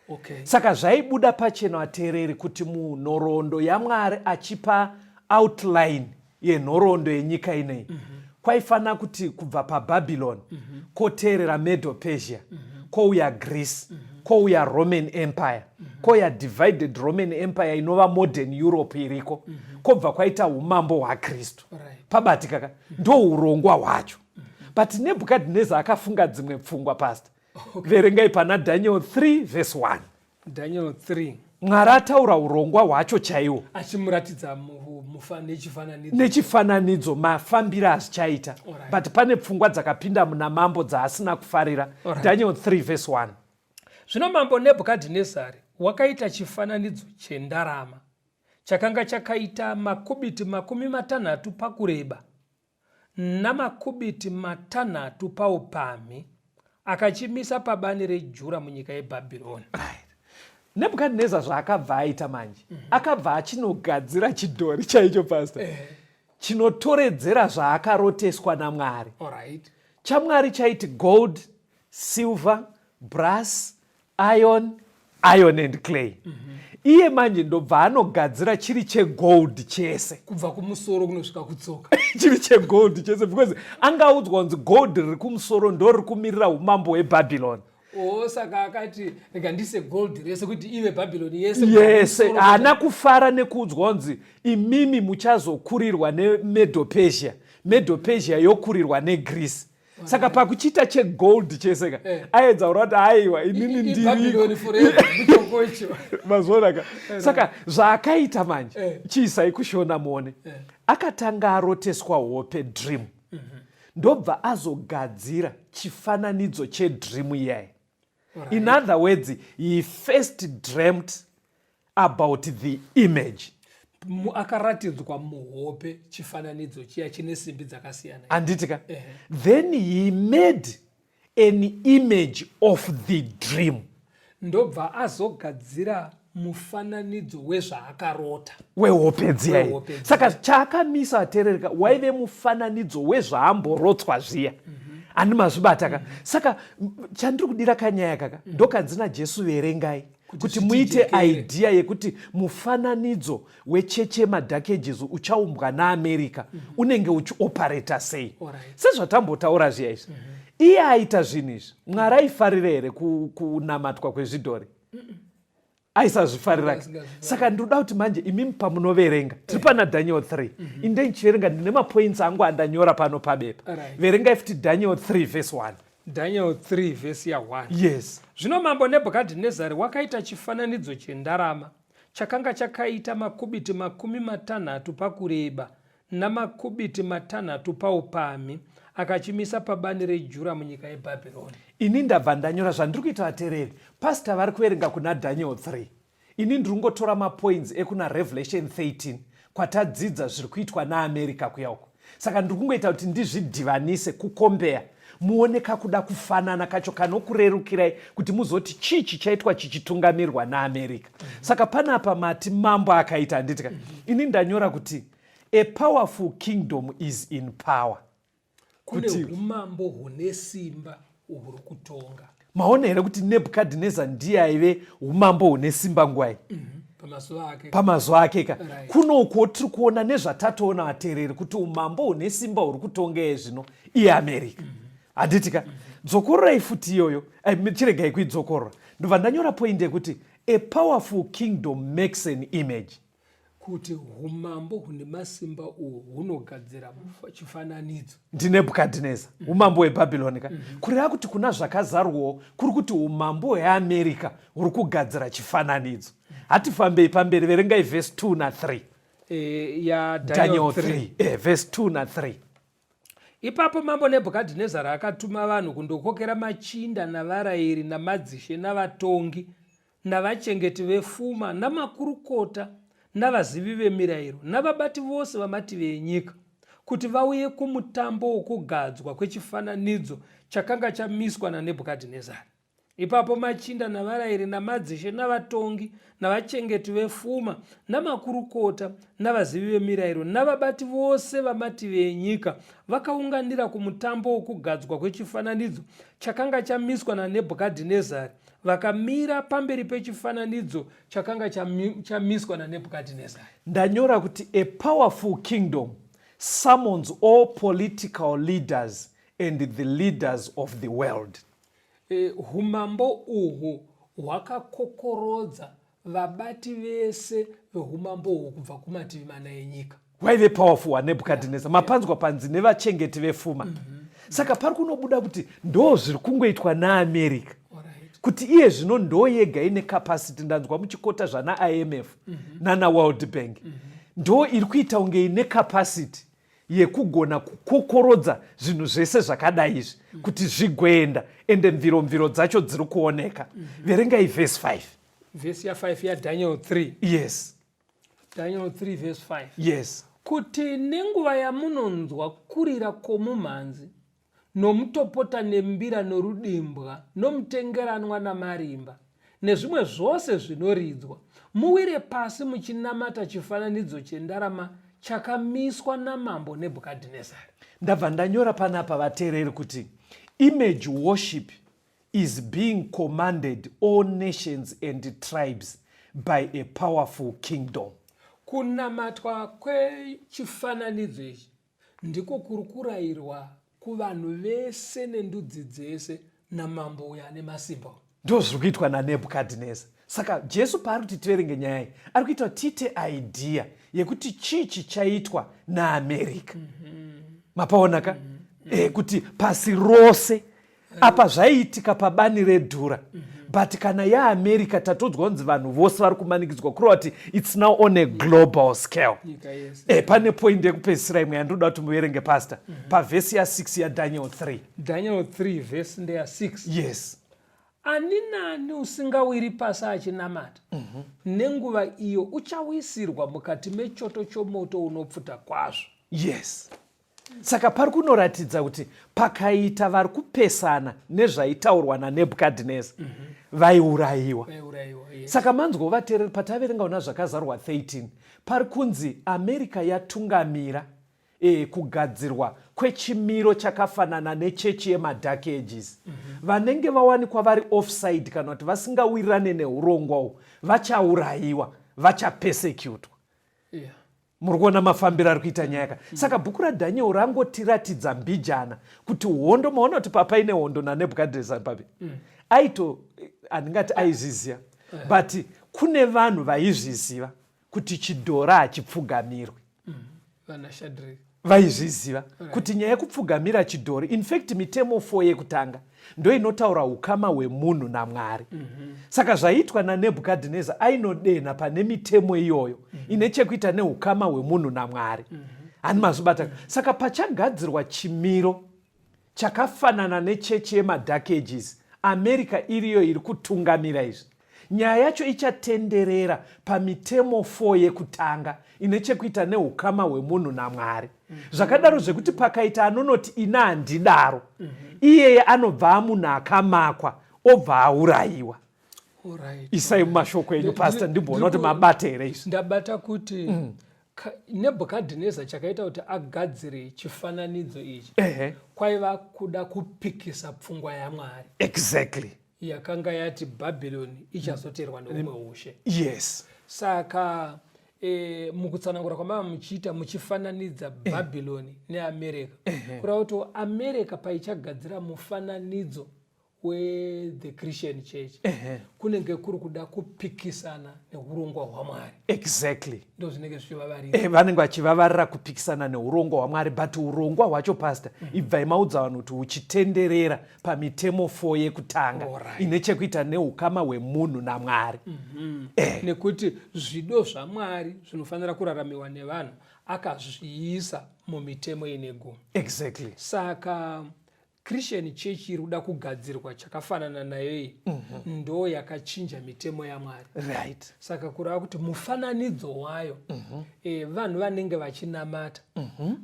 okay. Saka zvaibuda pachena vateereri kuti munhoroondo yaMwari achipa outline yenhoroondo yenyika ineyi mm -hmm. Kwaifanira kuti kubva paBabylon mm -hmm. koteerera Medo Persia mm -hmm. kouya Greece mm -hmm. kouya Roman Empire mm -hmm. kouya divided Roman Empire inova modern Europe iriko mm -hmm. Kobva kwaita umambo hwaKristu right. Pabatika ka mm -hmm. ndo urongwa hwacho mm -hmm. But Nebhukadhineza akafunga dzimwe pfungwa pastor okay. Verengai pana Daniel 3 verse 1. Daniel 3 Mwari ataura urongwa hwacho chaiwo achimuratidza nechifananidzo nechifananidzo mafambiro azvichaita right. But pane pfungwa dzakapinda muna mambo dzaasina kufarira right. Daniel 3 verse 1. Zvino mambo Nebhukadhinezari wakaita chifananidzo chendarama chakanga chakaita makubiti 60 pakureba namakubiti 6 paupamhi, akachimisa pabani reJura munyika yeBhabhironi. Right. Nebhukadhineza zvaakabva aita manje mm -hmm. akabva achinogadzira chidhori chaicho pastor eh. Chinotoredzera zvaakaroteswa naMwari. Alright. ChaMwari chaiti gold, silver, brass, iron, iron and clay mm -hmm. Iye manje ndobva anogadzira chiri chegold chese kubva kumusoro kunosvika kutsoka chiri chegold chese because angaudzwa kunzi gold riri kumusoro ndo riri kumirira umambo hwebhabhiloni. Oh, saka akati rega ndise gold rese kuti ive Bhabhiloni yese. Yese haana kufara nekuudzwa kunzi imimi muchazokurirwa neMedo Persia, Medo Persia yokurirwa neGreece. Saka pakuchiita chegold chese ka eh. aedza kureva kuti aiwa inini ndirimazoona ka. Saka zvaakaita manje eh. Chiisai kushona muone eh. Akatanga aroteswa hope dream mm -hmm. Ndobva azogadzira chifananidzo chedream iyayi. In other words, he first dreamt about the image. Akaratidzwa muhope chifananidzo chiya chine simbi dzakasiyana. Handiti ka? Then he made an image of the dream. Ndobva azogadzira mufananidzo wezvaakarota wehope dziya. Saka chaakamisa aterereka waive mufananidzo wezvaamborotswa zviya. Handi mazvibata ka? Saka chandiri kudira kanyaya kaka ndokanzi naJesu verengai kuti muite idea yekuti mufananidzo wecheche yemadhaki ejesu uchaumbwa naAmerica mm -hmm. unenge uchiopareta sei right. Sezvatambotaura zviya izvi mm -hmm. Iye aita zvinhu izvi Mwari aifarira here kunamatwa kwezvidhori? Mm -mm. Aisazvifarira. Saka ndinoda kuti manje imimi pamunoverenga, tiri eh. pana Daniel 3, inde ndichiverenga, ndine mapoints angu andanyora pano pabepa. Verengai futi Daniel 3 verse 1. Daniel 3 vhesi ya1. Yes. Zvino mambo Nebhukadhinezari wakaita chifananidzo chendarama chakanga chakaita makubiti 60 pakureba namakubiti 6 paupamhi, akachimisa pabani reJura munyika yeBhabhironi. Ini ndabva ndanyora zvandiri kuita, vateereri. Pastor vari kuverenga kuna Daniel 3. Ini ndiri kungotora mapoints ekuna Revelation 13 kwatadzidza zviri kuitwa naAmerica kuya uko. Saka ndiri kungoita kuti ndizvidhivanise, kukombeya, muone kakuda kufanana kacho kanokurerukirai kuti muzoti chii chichaitwa chichitungamirwa naAmerica. Saka panapa mati mambo akaita, handiti ka? Ini ndanyora kuti a powerful kingdom is in power. Kune umambo hune simba huri kutonga. Maona here kuti Nebhukadhineza ndiye aive umambo hune simba nguwai? Pamazuva ake. Pamazuva ake ka. Kunokuwo tiri kuona nezvatatoona, vateereri, kuti umambo hune simba huri kutonga ezvino iAmerica. Handiti ka? Dzokororai futi iyoyo, chiregai kuidzokorora. Ndobva ndanyora point yekuti a powerful kingdom makes an image. Kuti umambo hune masimba uhwu hunogadzira chifananidzo. NdiNebhukadhineza, umambo hweBhabhironi ka. Kureva kuti kuna Zvakazarwawo kuri kuti umambo hweAmerica huri kugadzira chifananidzo. Hatifambei pamberi, verengai vhesi 2 na3. Ya Daniel 3. Vhesi 2 na3. Ipapo mambo Nebhukadhinezari akatuma vanhu kundokokera machinda navarayiri namadzishe navatongi navachengeti vefuma namakurukota navazivi vemirayiro navabati vose vamativi enyika kuti vauye kumutambo wokugadzwa kwechifananidzo chakanga chamiswa naNebhukadhinezari. Ipapo machinda navarayiri namadzishe navatongi navachengeti vefuma namakurukota navazivi vemirayiro navabati vose vamativi enyika vakaunganira kumutambo wokugadzwa kwechifananidzo chakanga chamiswa naNebhukadhinezari, vakamira pamberi pechifananidzo chakanga chamiswa naNebhukadhinezari. Ndanyora kuti a powerful kingdom summons all political leaders and the leaders of the world. Umambo uhwu hwakakokorodza vabati vese veumambo uhwu kubva kumativi mana enyika. Hwaive powerful hwaNebhukadhineza. Mapanzwa panzi nevachengeti vefuma. Saka pari kunobuda kuti ndo zviri kungoitwa naAmerica. Kuti iye zvino ndo yega ine capacity. Ndanzwa muchikota zvana IMF nana World Bank. Ndo iri kuita kunge ine capacity yekugona kukokorodza zvinhu zvese zvakadai izvi kuti zvigoenda, ende mviro mviro dzacho dziri kuoneka. Verengai vhesi 5. Vhesi ya5 yaDaniel 3. Yes. Daniel 3 verse 5. Yes. Kuti nenguva yamunonzwa kurira kwomumhanzi nomutopota nembira norudimbwa nomutengeranwa namarimba nezvimwe zvose zvinoridzwa, muwire pasi muchinamata chifananidzo chendarama chakamiswa namambo Nebhukadhinezari. Ndabva ndanyora panapa, vateereri, kuti image worship is being commanded all nations and tribes by a powerful kingdom. Kunamatwa kwechifananidzo ichi ndiko kuri kurayirwa kuvanhu vese nendudzi dzese namambo uyo ane masimba. Ndo zviri kuitwa naNebhukadhineza. Saka Jesu paari kuti tiverenge nyaya iyi, ari kuita kuti tiite idea yekuti chii chichaitwa naAmerica. Mapaona ka? Kuti pasi rose apa zvaiitika pabani reDhura, but kana yaAmerica tatodzwa kunzi vanhu vose vari kumanikidzwa, kureva kuti it's now on a global scale. Pane point yekupedzisira imwe yandinoda kuti muverenge, pastor, pavhesi ya6 yaDaniel 3. Daniel 3 vhesi ndeya 6. Yes. Ani nani usingawiri pasi achinamata nenguva iyo uchawisirwa mukati mechoto chomoto unopfuta kwazvo. Yes. Saka pari kunoratidza kuti pakaita vari kupesana nezvaitaurwa naNebhukadhineza, vaiurayiwa. Vaiurayiwa, yes. Saka manzwa, vateereri, pataverenga una Zvakazarwa 13, pari kunzi America yatungamira kugadzirwa kwechimiro chakafanana nechechi yemaDark Ages. Vanenge vawanikwa vari offside kana kuti vasingawirirane neurongwa uhu vachaurayiwa, vachapersecutwa. Muri kuona mafambiro ari kuita nyaya ka? Saka bhuku raDaniel rangotiratidza mbijana kuti hondo, maona kuti papaine hondo naNebhukadhinezari papi, aito handingati aizviziva, but Kune vanhu vaizviziva kuti chidhora hachipfugamirwi. Vana Shadrach Vaizviziva kuti nyaya yekupfugamira chidhori, infact mitemo 4 yekutanga ndoinotaura ukama hwemunhu naMwari. Saka zvaiitwa naNebhukadhineza, ainodenha pane mitemo iyoyo ine chekuita neukama hwemunhu naMwari. Hani mazvibata? Saka pachagadzirwa chimiro chakafanana nechechi yemaDark Ages, America iriyo iri kutungamira izvi. Nyaya yacho ichatenderera pamitemo 4 yekutanga ine chekuita neukama hwemunhu naMwari. Zvakadaro zvekuti pakaita anonoti ini handidaro, iyeye anobva amunhu akamakwa obva aurayiwa. Isai mumashoko enyu pastor, ndimboona kuti mabata here izvi. Ndabata kuti Nebhukadhineza chakaita kuti agadzire chifananidzo ichi kwaiva kuda kupikisa pfungwa yaMwari. Exactly. Yakanga yati Bhabhironi ichazoterwa neumwe ushe. Yes. Saka mukutsanangura kwamava muchiita muchifananidza Bhabhironi neAmerica, kureva kuti America paichagadzira mufananidzo wethe Christian Church, kunenge kuri kuda kupikisana neurongwa hwaMwari. Exactly. Ndo zvinenge zvichivavarira. Vanenge vachivavarira kupikisana neurongwa hwaMwari, but urongwa hwacho pastor, ibvai maudza vanhu kuti huchitenderera pamitemo 4 yekutanga ine chekuita neukama hwemunhu naMwari. Nekuti zvido zvaMwari zvinofanira kuraramiwa nevanhu akazviisa mumitemo ine gumi. Exactly. Saka Christian Church iri kuda kugadzirwa chakafanana nayo iyi, ndo yakachinja mitemo yaMwari. Right. Saka kureva kuti mufananidzo wayo, vanhu vanenge vachinamata,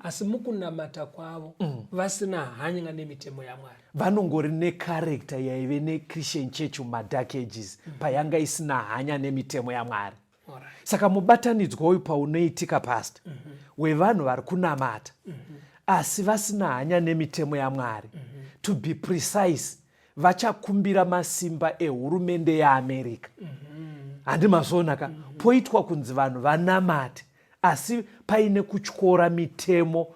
asi mukunamata kwavo vasina hanya nemitemo yaMwari. Vanongori nekarekta yaive neChristian Church mumaDark Ages, payanga isina hanya nemitemo yaMwari. Saka mubatanidzwa uyu paunoitika pastor, wevanhu vari kunamata asi vasina hanya nemitemo yaMwari, to be precise, vachakumbira masimba ehurumende yeAmerica. Handi mazviona ka? Poitwa kunzi vanhu vanamate asi paine kutyora mitemo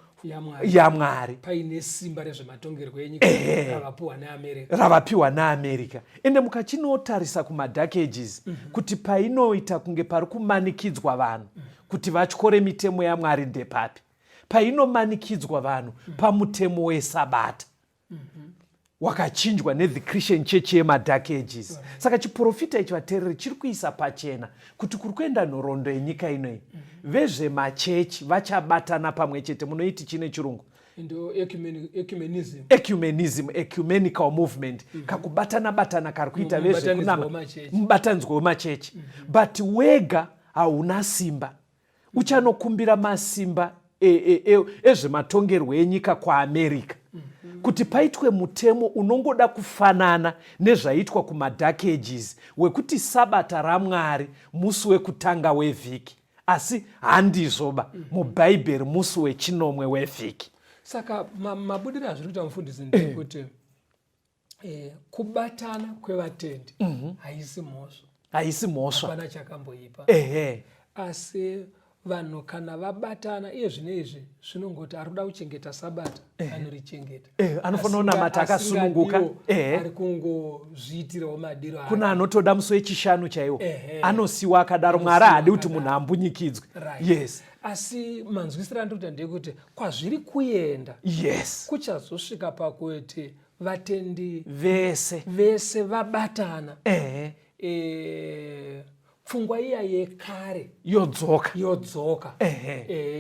yaMwari, paine simba rezvematongerwo enyika ravapiwa neAmerica, ravapiwa neAmerica. Ende mukachinotarisa kumaDark Ages, kuti painoita kunge pari kumanikidzwa vanhu kuti vatyore mitemo yaMwari ndepapi? Painomanikidzwa vanhu pamutemo weSabata wakachinjwa nethe Christian Church yemaDark Ages. Saka chiprofita ichi, vateereri, chiri kuisa pachena kuti kuri kuenda nhoroondo yenyika inoyi, vezvemachechi vachabatana pamwe chete. Munoiti chine chirungu? Ndo ecumenism. Ecumenism, ecumenical movement. Kakubatana batana kari kuita vezvekunama, mubatanidzwa wemachechi. But wega hauna simba. Uchanokumbira masimba ezvematongerwo enyika kuAmerica kuti paitwe mutemo unongoda kufanana nezvaiitwa kumaDark Ages wekuti Sabata raMwari musi wekutanga wevhiki, asi handizvoba, muBhaibheri musi wechinomwe wevhiki. Saka mabudiro azviri kuita mufundisi ndekuti kubatana kwevatendi haisi mhosva. Haisi mhosva. Hapana chakamboipa. Asi vanhu kana vabatana iye zvino izvi zvinongoti ari kuda kuchengeta Sabata anorichengeta. Anofanira kunamata akasununguka. Ari kungozviitirawo madiro ake. Kuna anotoda musi wechishanu chaiwo. Anosiwa akadaro. Mwari haadi kuti munhu ambunyikidzwe. Yes. Asi manzwisiro andiri kuita ndeyekuti kwazviri kuenda, kuchazosvika pakuti vatendi vese vese vabatana. Pfungwa iya yekare yodzoka. Yodzoka.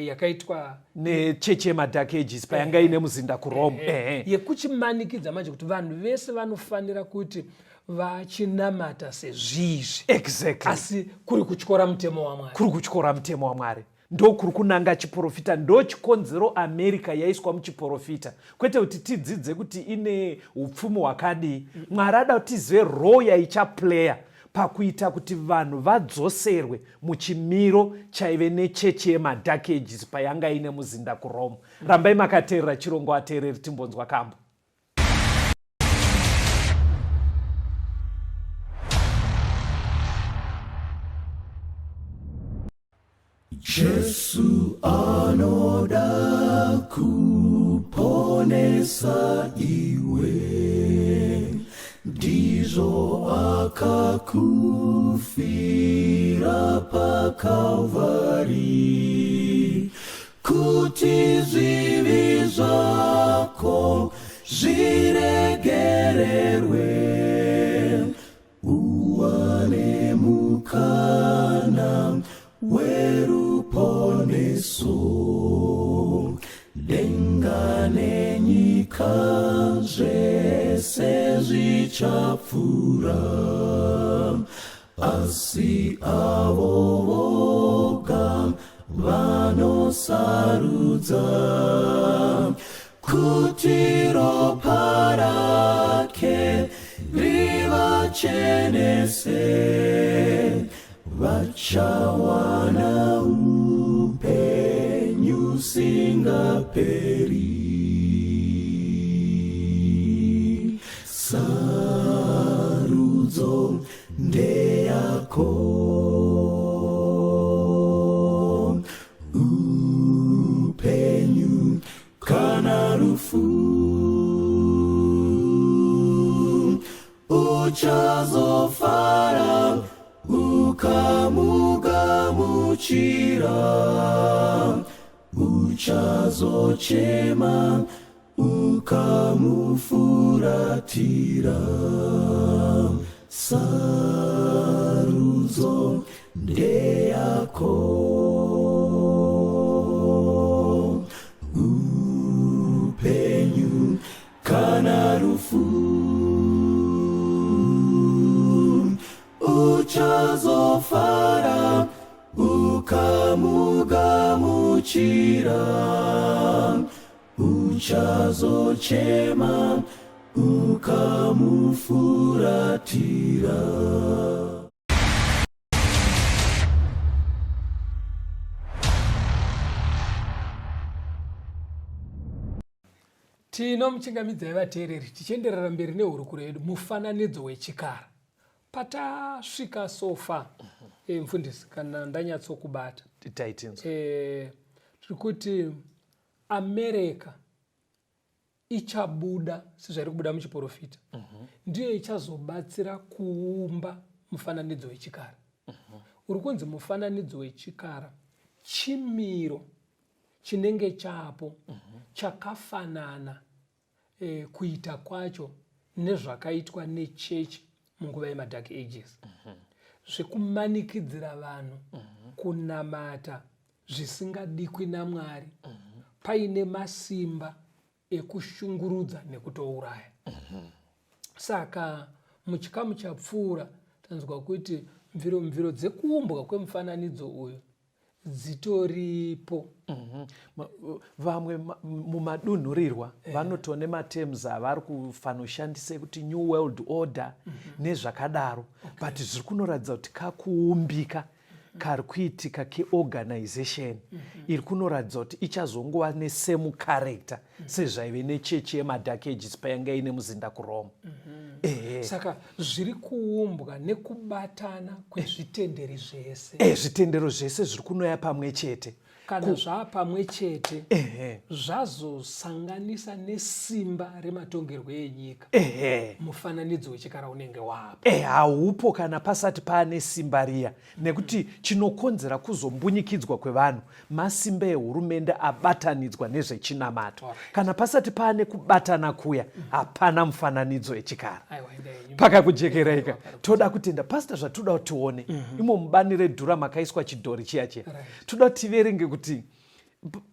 Yakaitwa nechechi yemaDark Ages payanga ine muzinda kuRome. Yekuchimanikidza manje kuti vanhu vese vanofanira kuti vachinamata sezvizvi. Exactly. Asi kuri kutyora mutemo waMwari. Kuri kutyora mutemo waMwari. Ndokuri kunanga chiprofita, ndo chikonzero America yaiswa muchiprofita. Kwete kuti tidzidze kuti ine upfumi hwakadii. Mwari ada kuti tizive role yaichaplaya pakuita kuti vanhu vadzoserwe muchimiro chaive nechechi yemaDark Ages payanga ine muzinda kuRome. Rambai makateerera chirongwa ateereri, timbonzwa kambo. Jesu anoda kuponesa iwe, ndizvo Ndizvo akakufira paKalvari kuti zvivi zvako zviregererwe uwane mukana weruponeso denga nenyika zvese zvichapfuura asi avo voga vanosarudza kuti ropa rake rivachenese vachawana upenyu usingaperi sarudzo ndeyako upenyu kana rufu uchazofara ukamugamuchira uchazochema ukamufuratira sarudzo ndeyako upenyu kana rufu uchazofara ukamugamuchira uchazochema ukamufuratira. Tinomuchingamidzai vateereri tichienderera mberi nehurukuro yedu mufananidzo wechikara. Patasvika so far eh, mfundisi kana ndanyatsokubata eh, tiri kuti America ichabuda sezvairi kubuda muchiporofita mm -hmm. ndiyo ichazobatsira kuumba mufananidzo wechikara mm -hmm. uri kunzi mufananidzo wechikara chimiro chinenge chapo mm -hmm. chakafanana e, kuita kwacho nezvakaitwa nechechi munguva yemadark ages mm -hmm. zvekumanikidzira vanhu mm -hmm. kunamata zvisingadikwi naMwari mm -hmm. paine masimba ekushungurudza nekutouraya mm -hmm. Saka muchikamu chapfuura tanzwa kuti mviro mviro dzekuumbwa kwemufananidzo uyu dzitoripo. Mm -hmm. Vamwe mumadunhurirwa eh, vanotone matems avari kufanoshandisa ekuti New World Order mm -hmm. nezvakadaro okay. But zviri kunoratidza kuti kakuumbika mm -hmm. kari kuitika keorganization mm -hmm. iri kunoratidza kuti ichazongova nesame character mm -hmm. sezvaive nechechi yemadark ages payanga ine muzinda kuroma mm -hmm. Ehe. Saka zviri kuumbwa nekubatana kwezvitenderi zvese. Eh, zvitendero zvese zviri kunoya pamwe chete kana Ku... zvaa pamwe chete zvazosanganisa nesimba rematongerwo enyika mufananidzo wechikara unenge wapo e, haupo kana pasati paane simba riya nekuti chinokonzera kuzombunyikidzwa kwevanhu masimba ehurumende abatanidzwa nezvechinamato right. Kana pasati paane kubatana kuya hapana mufananidzo echikara pakakujekeraika toda kutenda pasita zvatoda kuti tione mm -hmm. imo mubani redhura makaiswa chidhori chiya chiya right. Toda kuti tiverenge kuti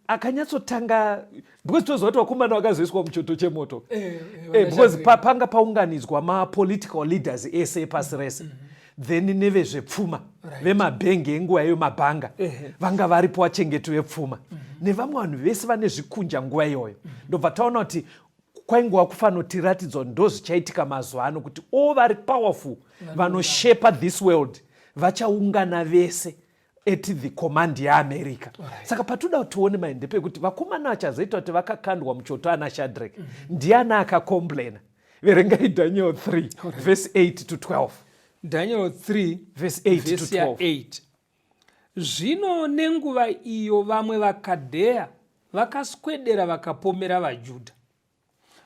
akanyatsotanga because toziva kuti vakomana vakazoiswa muchoto chemoto eh, eh, eh, because pa, panga paunganidzwa mapolitical leaders ese epasi rese mm -hmm. then nevezvepfuma right. Vemabhengi enguva iyoyo mabhanga vanga varipo vachengeti vepfuma mm -hmm. Nevamwe vanhu vese vane zvikunja nguva iyoyo mm -hmm. Ndobva taona kuti kwaingova kufanotiratidzwa ndozvichaitika mazuva ano kuti all vari powerful vanoshepa this world vachaungana vese at the command yeamerica right. Saka patoda kuti tione mai ndepekuti vakomana vachazoita kuti vakakandwa muchoto ana shadrek mm -hmm. Ndiani akacomplaina? Verengai Daniel 3 right. Verse 8 to 12. Daniel 3 verse 8 to 12. 8. Zvino nenguva iyo vamwe vaKadhea vakaswedera vakapomera vaJudha.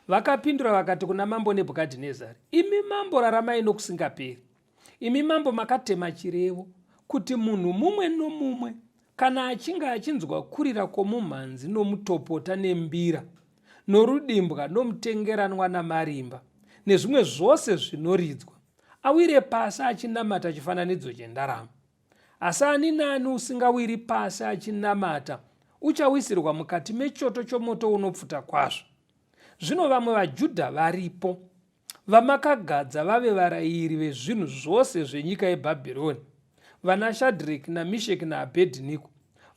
Vakapindura vakati kuna mambo Nebhukadhinezari, Imi mambo, raramai nokusingaperi. Imi mambo makatema chirevo kuti munhu mumwe nomumwe kana achinge achinzwa kurira kwomumhanzi nomutopota nembira norudimbwa nomutengeranwa namarimba nezvimwe zvose zvinoridzwa awire pasi achinamata chifananidzo chendarama. Asi ani naani usingawiri pasi achinamata uchawisirwa mukati mechoto chomoto unopfuta kwazvo. Zvino vamwe vaJudha varipo vamakagadza vave varayiri vezvinhu zvose zvenyika yeBhabhironi, vanaShadreki naMisheki naAbhedhiniko.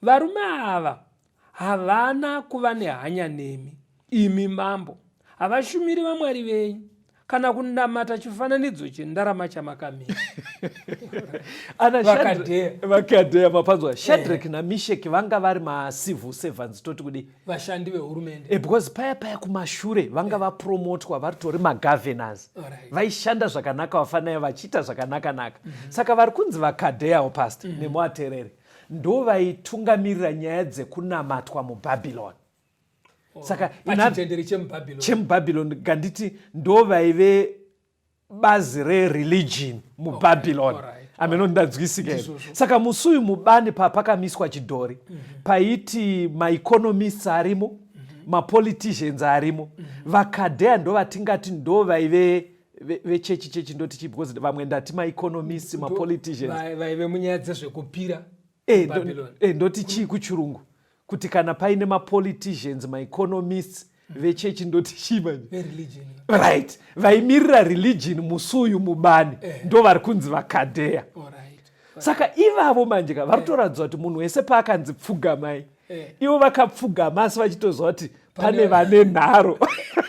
Varume ava Havana kuva nehanya nemi, imi mambo. Havashumiri vamwari venyu kana kunamata chifananidzo chendarama chamakamira. Vakadheya mapanzwa. Shadrack eh. naMishek vanga vari macivil servants toti kudii? Vashandi vehurumende. Eh, because paya paya kumashure vanga eh. vapromotwa varitori magovernors. Vaishanda zvakanaka vafanaya vachiita zvakanaka naka. Saka vari kunzi vakadheyawo pastor nemuatereri. Ndovaitungamirira nyaya dzekunamatwa muBhabhironi. Oh, Saka chitendero chemuBhabhironi chemuBhabhironi ganditi ndovaive bazi rereligion muBhabhironi. Okay, ameno ndanzwisika here saka musi uyu mubani papakamiswa chidhori paiti maeconomists arimo mapoliticians arimo vakadhea ndovatingati ndo vaive vechechi chechi ndoti chii because vamwe ndati maeconomists mapoliticians vaive munyaya dzezvekupira eh, eh, ndoti chii kuchirungu kuti kana paine mapoliticians maeconomists vechechi ndoti chii manje right vaimirira religion musi uyu mubani eh. ndo vari kunzi vakadheya saka ivavo manje ka vari kutoratidza kuti munhu wese paakanzi pfugamai eh. ivo vakapfugama asi vachitoziva kuti pane vane nharo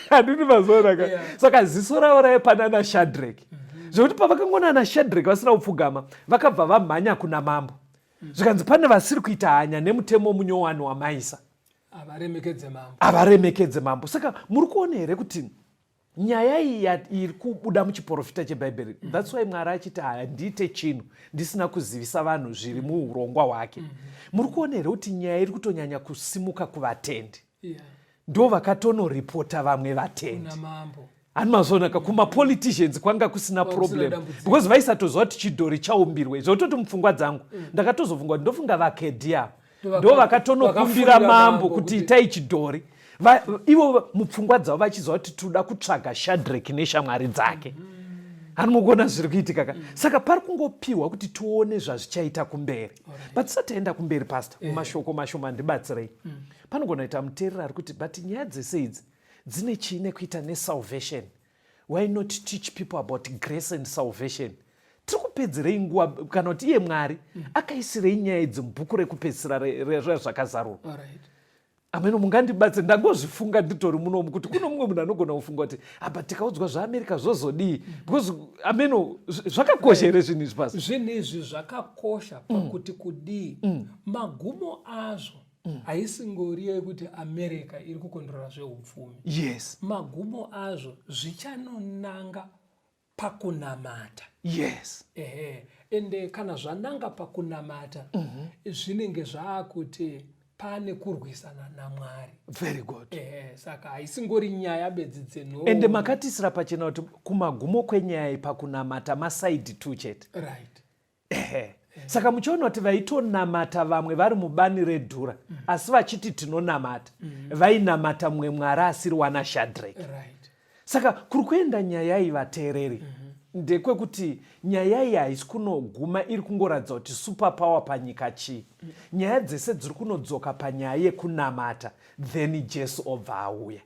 handiti mazoona ka saka ziso ravo raive panana shadrek mhm. zvekuti pavakangoona ana shadrek vasina kupfugama vakabva vamhanya kuna mambo mhm. zvikanzi pane vasiri kuita hanya nemutemo munyowani wamaisa havaremekedze mambo saka muri kuona here kuti nyaya iyi iri kubuda muchiporofita chebhaibheri mm. thats why mwari achiti handiite chinhu ndisina kuzivisa vanhu zviri muurongwa hwake mm-hmm. muri kuona here kuti nyaya iri kutonyanya kusimuka kuvatendi ndo vakatonoripota vamwe vatendi hani mazoonaka kumapoliticians kwanga kusina problem because vaisatoziva kuti chidhori chaumbirwe zvototi mupfungwa dzangu ndakatozofunga kuti ndofunga vakedhi ava ndo vakatonokumbira mambo kuti itai chidhori ivo mupfungwa dzavo vachiziva kuti tinoda kutsvaga shadrek neshamwari dzake hani mukuona zviri kuitika ka saka pari kungopiwa kuti tione zvazvichaita kumberi but tisati taenda kumberi pastor eh. mumashoko mashoma ndibatsirei panogona kuita muteereri ari kuti but nyaya dzese idzi dzine chii nekuita nesalvation why not teach people about grace and salvation tiri kupedzerei nguva kana kuti iye mwari akaisirei nyaya idzi mubhuku rekupedzisira rezvakazarurwa ameno mungandibatse ndangozvifunga nditori munomu kuti kuno mumwe munhu anogona kufunga kuti apa tikaudzwa zvaamerica zvozodii because ameno zvakakosha here zvinhu izvi pasi zvinhu izvi zvakakosha pakuti kudii magumo azvo haisingori yekuti America iri kukondrora zveupfumi. Yes. Magumo azvo zvichanonanga pakunamata. Yes. Ehe. Ende kana zvananga pakunamata zvinenge zvaakuti pane kurwisana naMwari. Very good. Ehe, saka haisingori nyaya bedzi dzenhoroondo. Ende makatisira pachena kuti kumagumo kwenyaya iyi pakunamata masaidi two chete. Right. Ehe. Saka muchiona kuti vaitonamata vamwe vari mubani redhura asi vachiti tinonamata vainamata mumwe mwari asiri wana Shadrach. Right. Saka kuri kuenda nyaya iyi vateereri ndekwekuti nyaya iyi haisi kunoguma iri kungoratidza kuti super power panyika chii. Nyaya dzese dziri kunodzoka panyaya yekunamata then Jesu obva auya.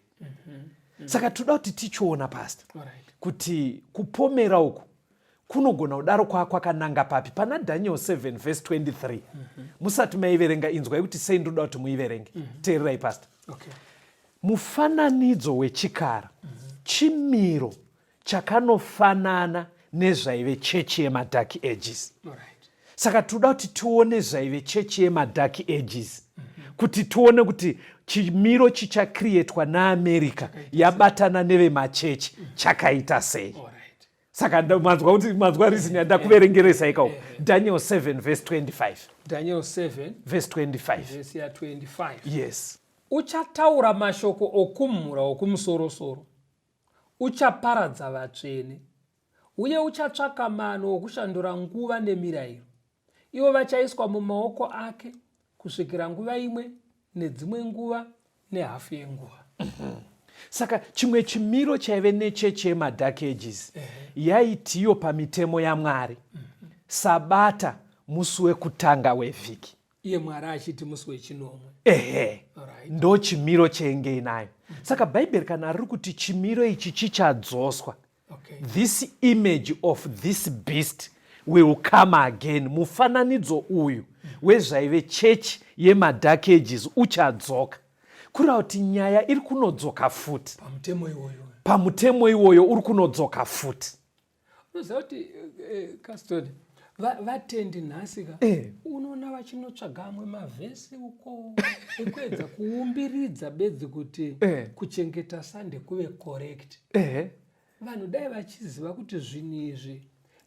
Saka toda kuti tichiona pastor kuti kupomera uku kunogona kudaro kwaa kwakananga papi pana Daniel 7 verse 23 musati maiverenga inzwai kuti sei ndoda kuti muiverenge teererai pastor Mufananidzo wechikara chimiro chakanofanana nezvaive chechi yemadark ages. Saka toda kuti tione zvaive chechi yemadark ages kuti tione kuti chimiro chichacreatwa naAmerica yabatana nevemachechi chakaita sei. Saka manzwa kuti manzwa reason yandakuverengeresa ikawo Daniel 7 verse 25. Daniel 7 verse 25. Verse ya 25. Yes. Uchataura mashoko okumhura wokumusorosoro. Uchaparadza vatsvene, uye uchatsvaka mano okushandura nguva nemirayiro. Ivo vachaiswa mumaoko ake kusvikira nguva imwe nedzimwe nguva nehafu yenguva. Saka chimwe chimiro chaive nechechi yemaDark Ages yaitiyo pamitemo yaMwari, Sabata musi wekutanga wevhiki. Iye Mwari achiti musi wechinomwe. Ehe, ndo chimiro chenge inayo. Saka Bhaibheri kana riri kuti chimiro ichi chichadzoswa, This image of this beast will come again. Mufananidzo uyu wezvaive chechi yemaDark Ages uchadzoka. Kureva kuti nyaya iri kunodzoka futi. Pamutemo iwoyo. Pamutemo iwoyo uri kunodzoka futi. Unoziva kuti Custody, vatendi nhasi ka unoona vachinotsvaga amwe mavhesi uko ekuedza kuumbiridza bedzi kuti kuchengeta Sunday kuve correct. Vanhu dai vachiziva kuti zvinhu izvi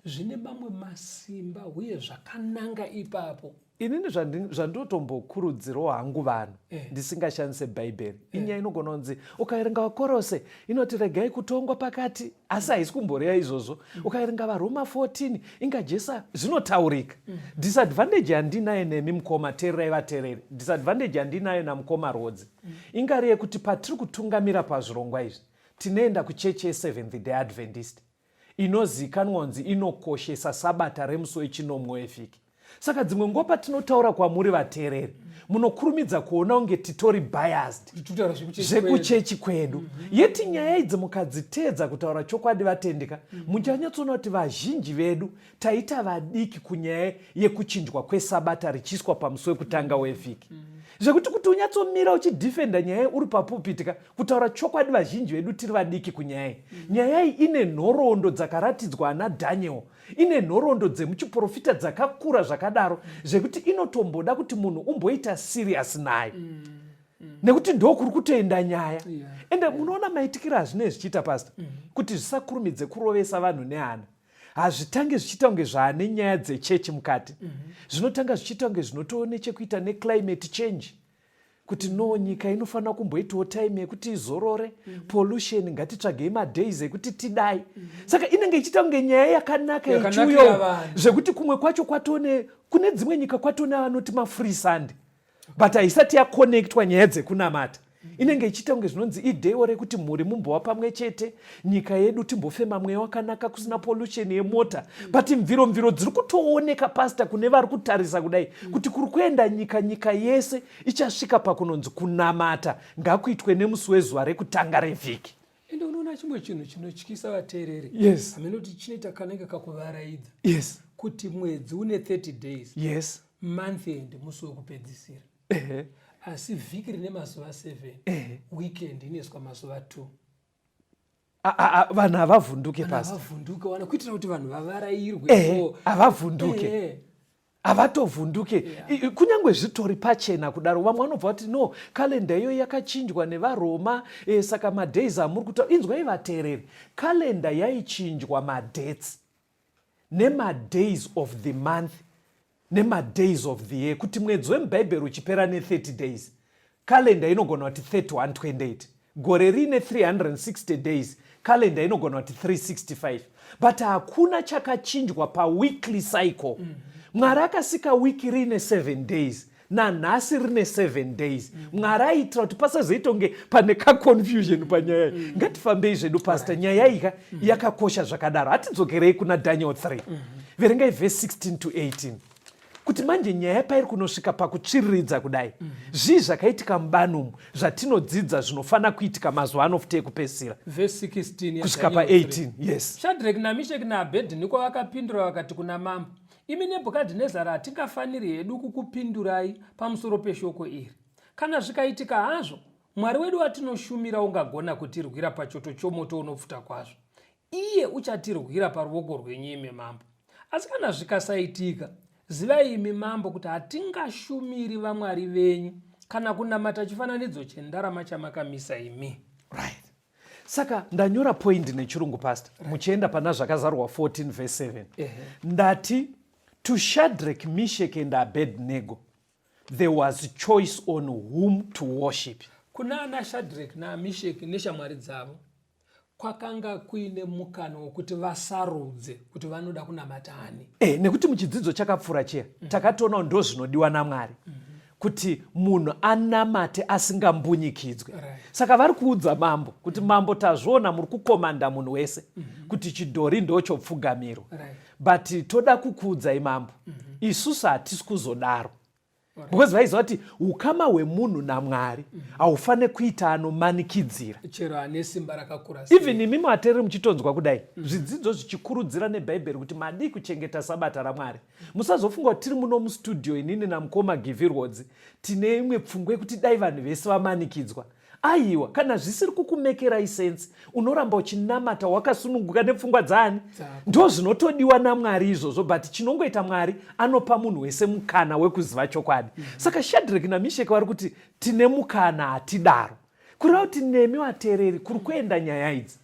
zvine mamwe masimba uye zvakananga ipapo. Inini zvandinotombokurudzirawo hangu vanhu ndisingashandise Bhaibheri, inyaya inogona kunzi ukaverenga vaKorose inoti regai kutongwa pakati, asi haisi kumboreva izvozvo. Ukaverenga vaRoma 14 inga Jesu zvinotaurika. Disadvantage yandinayo nemi mukoma, teererai vateereri, disadvantage yandinayo namukoma Rhodzi ingari yekuti patiri kutungamira pazvirongwa izvi tinoenda kuchechi yeSeventh Day Adventist inozikanwa kunzi inokoshesa Sabata remusi wechinomwe wevhiki. Saka dzimwe nguva patinotaura kwamuri vateereri, munokurumidza kuona kunge titori biased zvekuchechi kwedu. Yeti nyaya idzi mukadziteedza kutaura chokwadi vatendika, muchanyatsoona kuti vazhinji vedu taita vadiki kunyaya yekuchinjwa kwesabata richiiswa pamusi wekutanga wevhiki. Zvekuti kuti unyatsomira uchidefenda nyaya uri papulpit ka, kutaura chokwadi vazhinji vedu tiri vadiki kunyaya iyi. Nyaya iyi ine nhoroondo dzakaratidzwa ana Daniel, ine nhoroondo dzemuchiporofita dzakakura zvakadaro zvekuti inotomboda kuti munhu umboita serious nayo. Nekuti ndokuri kutoenda nyaya. Ende munoona maitikiro azvinenge zvichiita pastor, kuti zvisakurumidze kurovesa vanhu nehana. Hazvitange zvichiita kunge zvaane nyaya dzechechi mukati. Zvinotanga zvichiita kunge zvinotoo nechekuita neclimate change, kuti no, nyika inofanira kumboitawo time yekuti izorore, pollution, ngatitsvagei madays ekuti tidai. Saka inenge ichiita kunge nyaya yakanaka Yakanakira ichiuyawo, vanhu. zvekuti kumwe kwacho kwatone, kune dzimwe nyika kwatone vanoti mafree Sunday, but haisati yakonectwa nyaya dzekunamata. Inenge ichiita kunge zvinonzi idewo rekuti mhuri mumbova pamwe chete, nyika yedu timbofema mweya wakanaka kusina pollution yemota. But mviro mviro dziri kutooneka pastor kune vari kutarisa kudai kuti kuri kuenda nyika, nyika yese ichasvika pakunonzi kunamata ngakuitwe nemusi wezuva rekutanga revhiki. Ende unoona chimwe chinhu chinotyisa vateereri. Hameno kuti chinoita kanenge kakuvaraidza. Kuti mwedzi une 30 days. Month end musi wekupedzisira. Asi vhiki rine mazuva 7. Weekend inoiswa mazuva 2. Vanhu havavhunduke pastor. Havavhunduke wana kuitira kuti vanhu vavarairwe. Havavhunduke. Havatovhunduke. Kunyange zvitori pachena kudaro, vamwe vanobva vati no, kalenda iyoyo yakachinjwa nevaRoma, saka madays amuri kutaura, inzwai vateereri, kalenda yaichinjwa madates nemadays of the month nemadays of the year, kuti mwedzi wemubhaibheri uchipera ne30 days, kalenda inogona kuti 3128, gore rine 360 days, kalenda inogona kuti 365, but hakuna chakachinjwa paweekly cycle. Mwari akasika wiki rine 7 days, nanhasi rine 7 days. Mwari aiitira kuti pasazoita kunge pane kaconfusion panyaya iyi. Ngatifambei zvedu pastor, nyaya iyi ka yakakosha zvakadaro. Hatidzokerei kuna Daniel 3, verengai verse 16 to 18, kuti manje nyaya pairi kunosvika pakutsviriridza kudai, zvii zvakaitika mubani umu zvatinodzidza zvinofana kuitika mazuva ano futi ekupedzisira? Verse 16 ya kusvika pa Daniel 18. Yes. Shadrach naMisheki naAbednego vakapindura vakati kuna mambo, imi Nebhukadhinezari, hatingafaniri hedu kukupindurai pamusoro peshoko iri. Kana zvikaitika hazvo, Mwari wedu watinoshumira ungagona kutirwira pachoto chomoto unopfuta kwazvo. Iye uchatirwira paruoko rwenyu imi mambo. Asi kana zvikasaitika, zivai imi mambo kuti hatingashumiri vamwari venyu kana kunamata chifananidzo chendarama chamakamisa imi. Right. Saka ndanyora point nechirungu pastor, muchienda pana Zvakazarurwa 14 verse 7. Ndati to Shadrach, Meshach and Abednego there was choice on whom to worship. Kuna ana Shadrach naMeshach neshamwari dzavo Kwakanga kuine mukana wokuti vasarudze kuti vanoda kunamata ani. E, nekuti muchidzidzo chakapfuura chiya takatoonawo ndo zvinodiwa naMwari kuti munhu anamate asingambunyikidzwe. Saka vari kuudza mambo kuti mambo, tazviona muri kukomanda munhu wese kuti chidhori ndochopfugamirwa. But toda kukuudzai mambo, isusu hatisi kuzodaro. Because vaiziva kuti ukama hwemunhu naMwari haufanire kuita anomanikidzira. Chero ane simba rakakura sei. Even imi vateereri muchitonzwa kudai zvidzidzo zvichikurudzira neBhaibheri kuti madii kuchengeta sabata raMwari, musazofunga kuti tiri muno mustudio inini namukoma Givirwodzi tine imwe pfungwa yekuti dai vanhu vese vamanikidzwa. Aiwa, kana zvisiri kukumekerai sense, unoramba uchinamata wakasununguka nepfungwa dzaani? Ndo zvinotodiwa naMwari izvozvo, but chinongoita Mwari anopa munhu wese mukana wekuziva chokwadi. Saka Shadrach naMisheki vari kuti tine mukana, hatidaro. Kureva kuti nemi vateereri kuri kuenda nyaya idzi,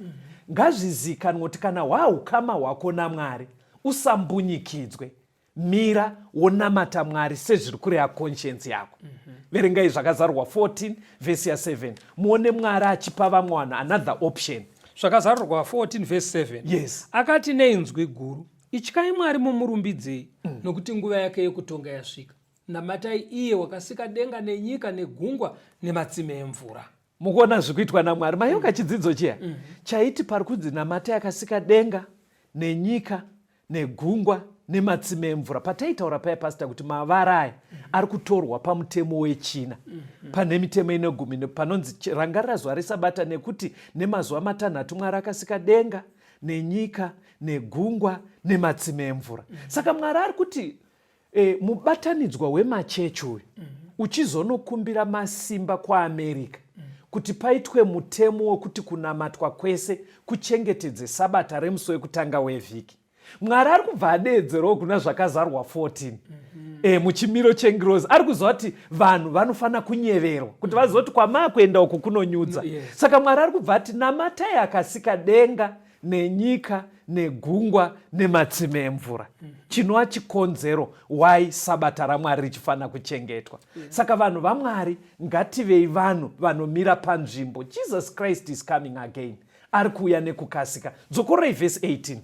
ngazvizikanwe kuti kana hwaukama hwako naMwari usambunyikidzwe. Mira wonamata Mwari sezviri kureva conscience yako. Verengai Zvakazarurwa 14 vhesi ya7 muone Mwari achipa vamwe vanhu another option. Zvakazarurwa 14 vhesi 7. Yes. Akati neinzwi guru, ityai Mwari mumurumbidzei, nokuti nguva yake yekutonga yasvika. Namatai iye wakasika denga nenyika negungwa nematsime emvura. Mukuona zvikuitwa naMwari mayoka chidzidzo chiya chaiti pari kunzi namatai akasika denga nenyika negungwa nematsime emvura. Pataitaura paya pastor kuti mavara aya ari kutorwa pamutemo wechina, pane mitemo ine gumi panonzi rangarira zuva resabata nekuti nemazuva matanhatu Mwari akasika denga nenyika negungwa nematsime emvura. Saka Mwari ari kuti mubatanidzwa wemachechi uyu uchizonokumbira masimba kuAmerica kuti paitwe mutemo wekuti kunamatwa kwese kuchengetedze sabata remusi wekutanga wevhiki. Mwari ari kubva adeedzerawo kuna Zvakazarwa 14 muchimiro chengirozi. Ari kuziva kuti vanhu vanofanira kunyeverwa kuti vazive kuti kwamaakuenda uku kunonyudza. Saka Mwari ari kubva ati namatai akasika denga nenyika negungwa nematsime emvura, chinova chikonzero why sabata raMwari richifanira kuchengetwa. Saka vanhu vaMwari ngativei vanhu vanomira panzvimbo. Jesus Christ is coming again, ari kuuya nekukasika. Dzokororei vhesi 18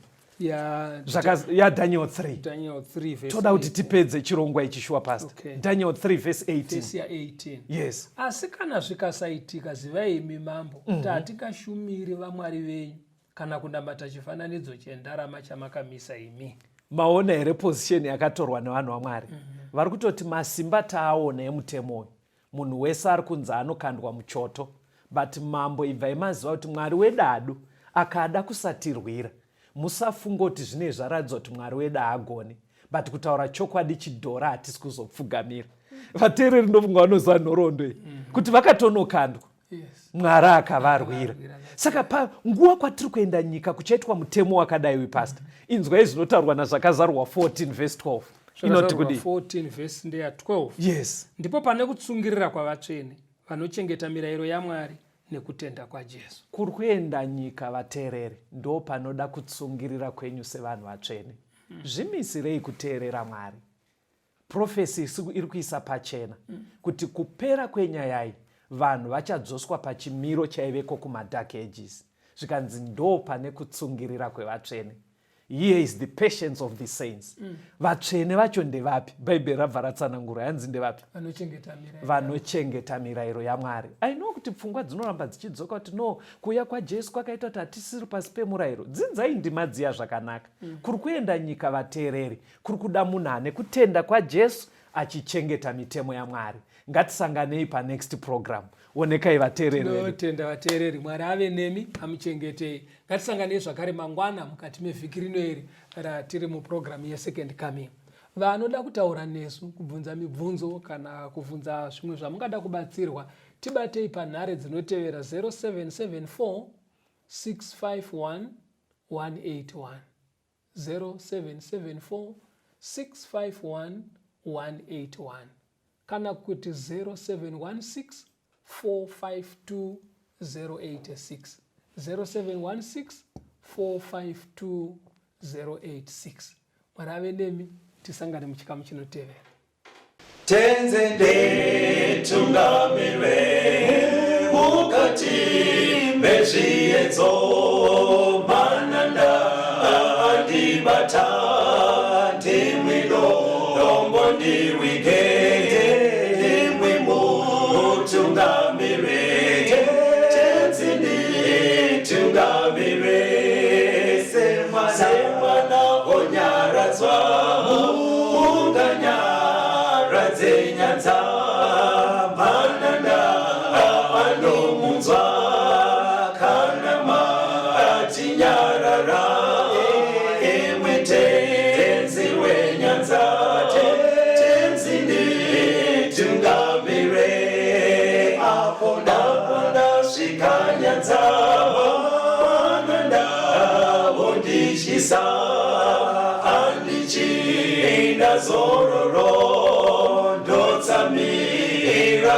yaDaniel 3. Daniel 3 verse Toda kuti 18. Tipedze chirongwa ichi shuwa, pastor. Daniel 3 vhesi 18. Vhesi ya18. Yes. Asi kana zvikasaitika, zivai imi mambo kuti hatingashumiri vamwari venyu kana kunamata chifananidzo chendarama chamakamisa imi. Maona here position yakatorwa nevanhu vaMwari? Vari kutoti masimba taaona emutemo uyu, munhu wese ari kunzi anokandwa muchoto, but mambo ibvai maziva kuti Mwari wedadu akada kusatirwira, musafunga kuti zvinei zvaratidzwa kuti Mwari wedu haagoni, but kutaura chokwadi chidhora hatisi kuzopfugamira. Vateereri ndofunga vanoziva nhoroondo iyi kuti vakatonokandwa, Mwari akavarwira. Saka panguva kwatiri kuenda nyika kuchaitwa mutemo wakadai uyu, pastor. Inzwai zvinotaurwa naZvakazarurwa 14 vhesi 12, inoti kudii? 14 vhesi ndeya 12. Yes. Ndipo pane kutsungirira kwavatsvene vanochengeta mirayiro yaMwari nekutenda kwaJesu. Kuri kuenda nyika vateereri, ndo panoda kutsungirira kwenyu sevanhu vatsvene. Zvimisirei kuteerera Mwari. Prophecy iri kuisa pachena kuti kupera kwenyaya iyi vanhu vachadzoswa pachimiro chaiveko kumadark ages. Zvikanzi ndo pane kutsungirira kwevatsvene. Here is the patience of the saints. Vatsvene vacho ndevapi? Bhaibheri rabva ratsanangura, yanzi ndevapi? Vanochengeta mirayiro. Vanochengeta mirayiro yaMwari. I know kuti pfungwa dzinoramba dzichidzoka kuti no, kuuya kwaJesu kwakaita kuti hatisiri pasi pemurayiro. Dzidzai ndima dziya zvakanaka. Kuri kuenda nyika vateereri kuri kuda munhu ane kutenda kwaJesu achichengeta mitemo yaMwari. Ngatisanganei panext program. Onekai vateereri vedu. Tinotenda vateereri, Mwari ave nemi amuchengetei. Ngatisanganei zvakare mangwana mukati mevhiki rino iri ratiri mupurogiramu yesecond coming. Vanoda kutaura nesu, kubvunza mibvunzo kana kubvunza zvimwe zvamungada kubatsirwa, tibatei panhare dzinotevera: 0774 651 181, 0774 651 181 kana kuti 0716 452 086, 0716 452 086. Mwari ave nemi, tisangane muchikamu chinotevera. Tenze nditungamirwe. Mukati mezviedzo mananda andibata, ndimwi dombo ndiwige, ndimwi mutungamire, Tenzi nditungamire. Semwana onyaradzwa munganyaradze nyanza, mananda anomunzwa kana matinyarara. Imwi Tenzi wenyanza, Tenzi nditungamire. Apo ndasvika nyanza, mananda vondityisa, handichina zororo, ndotsamira.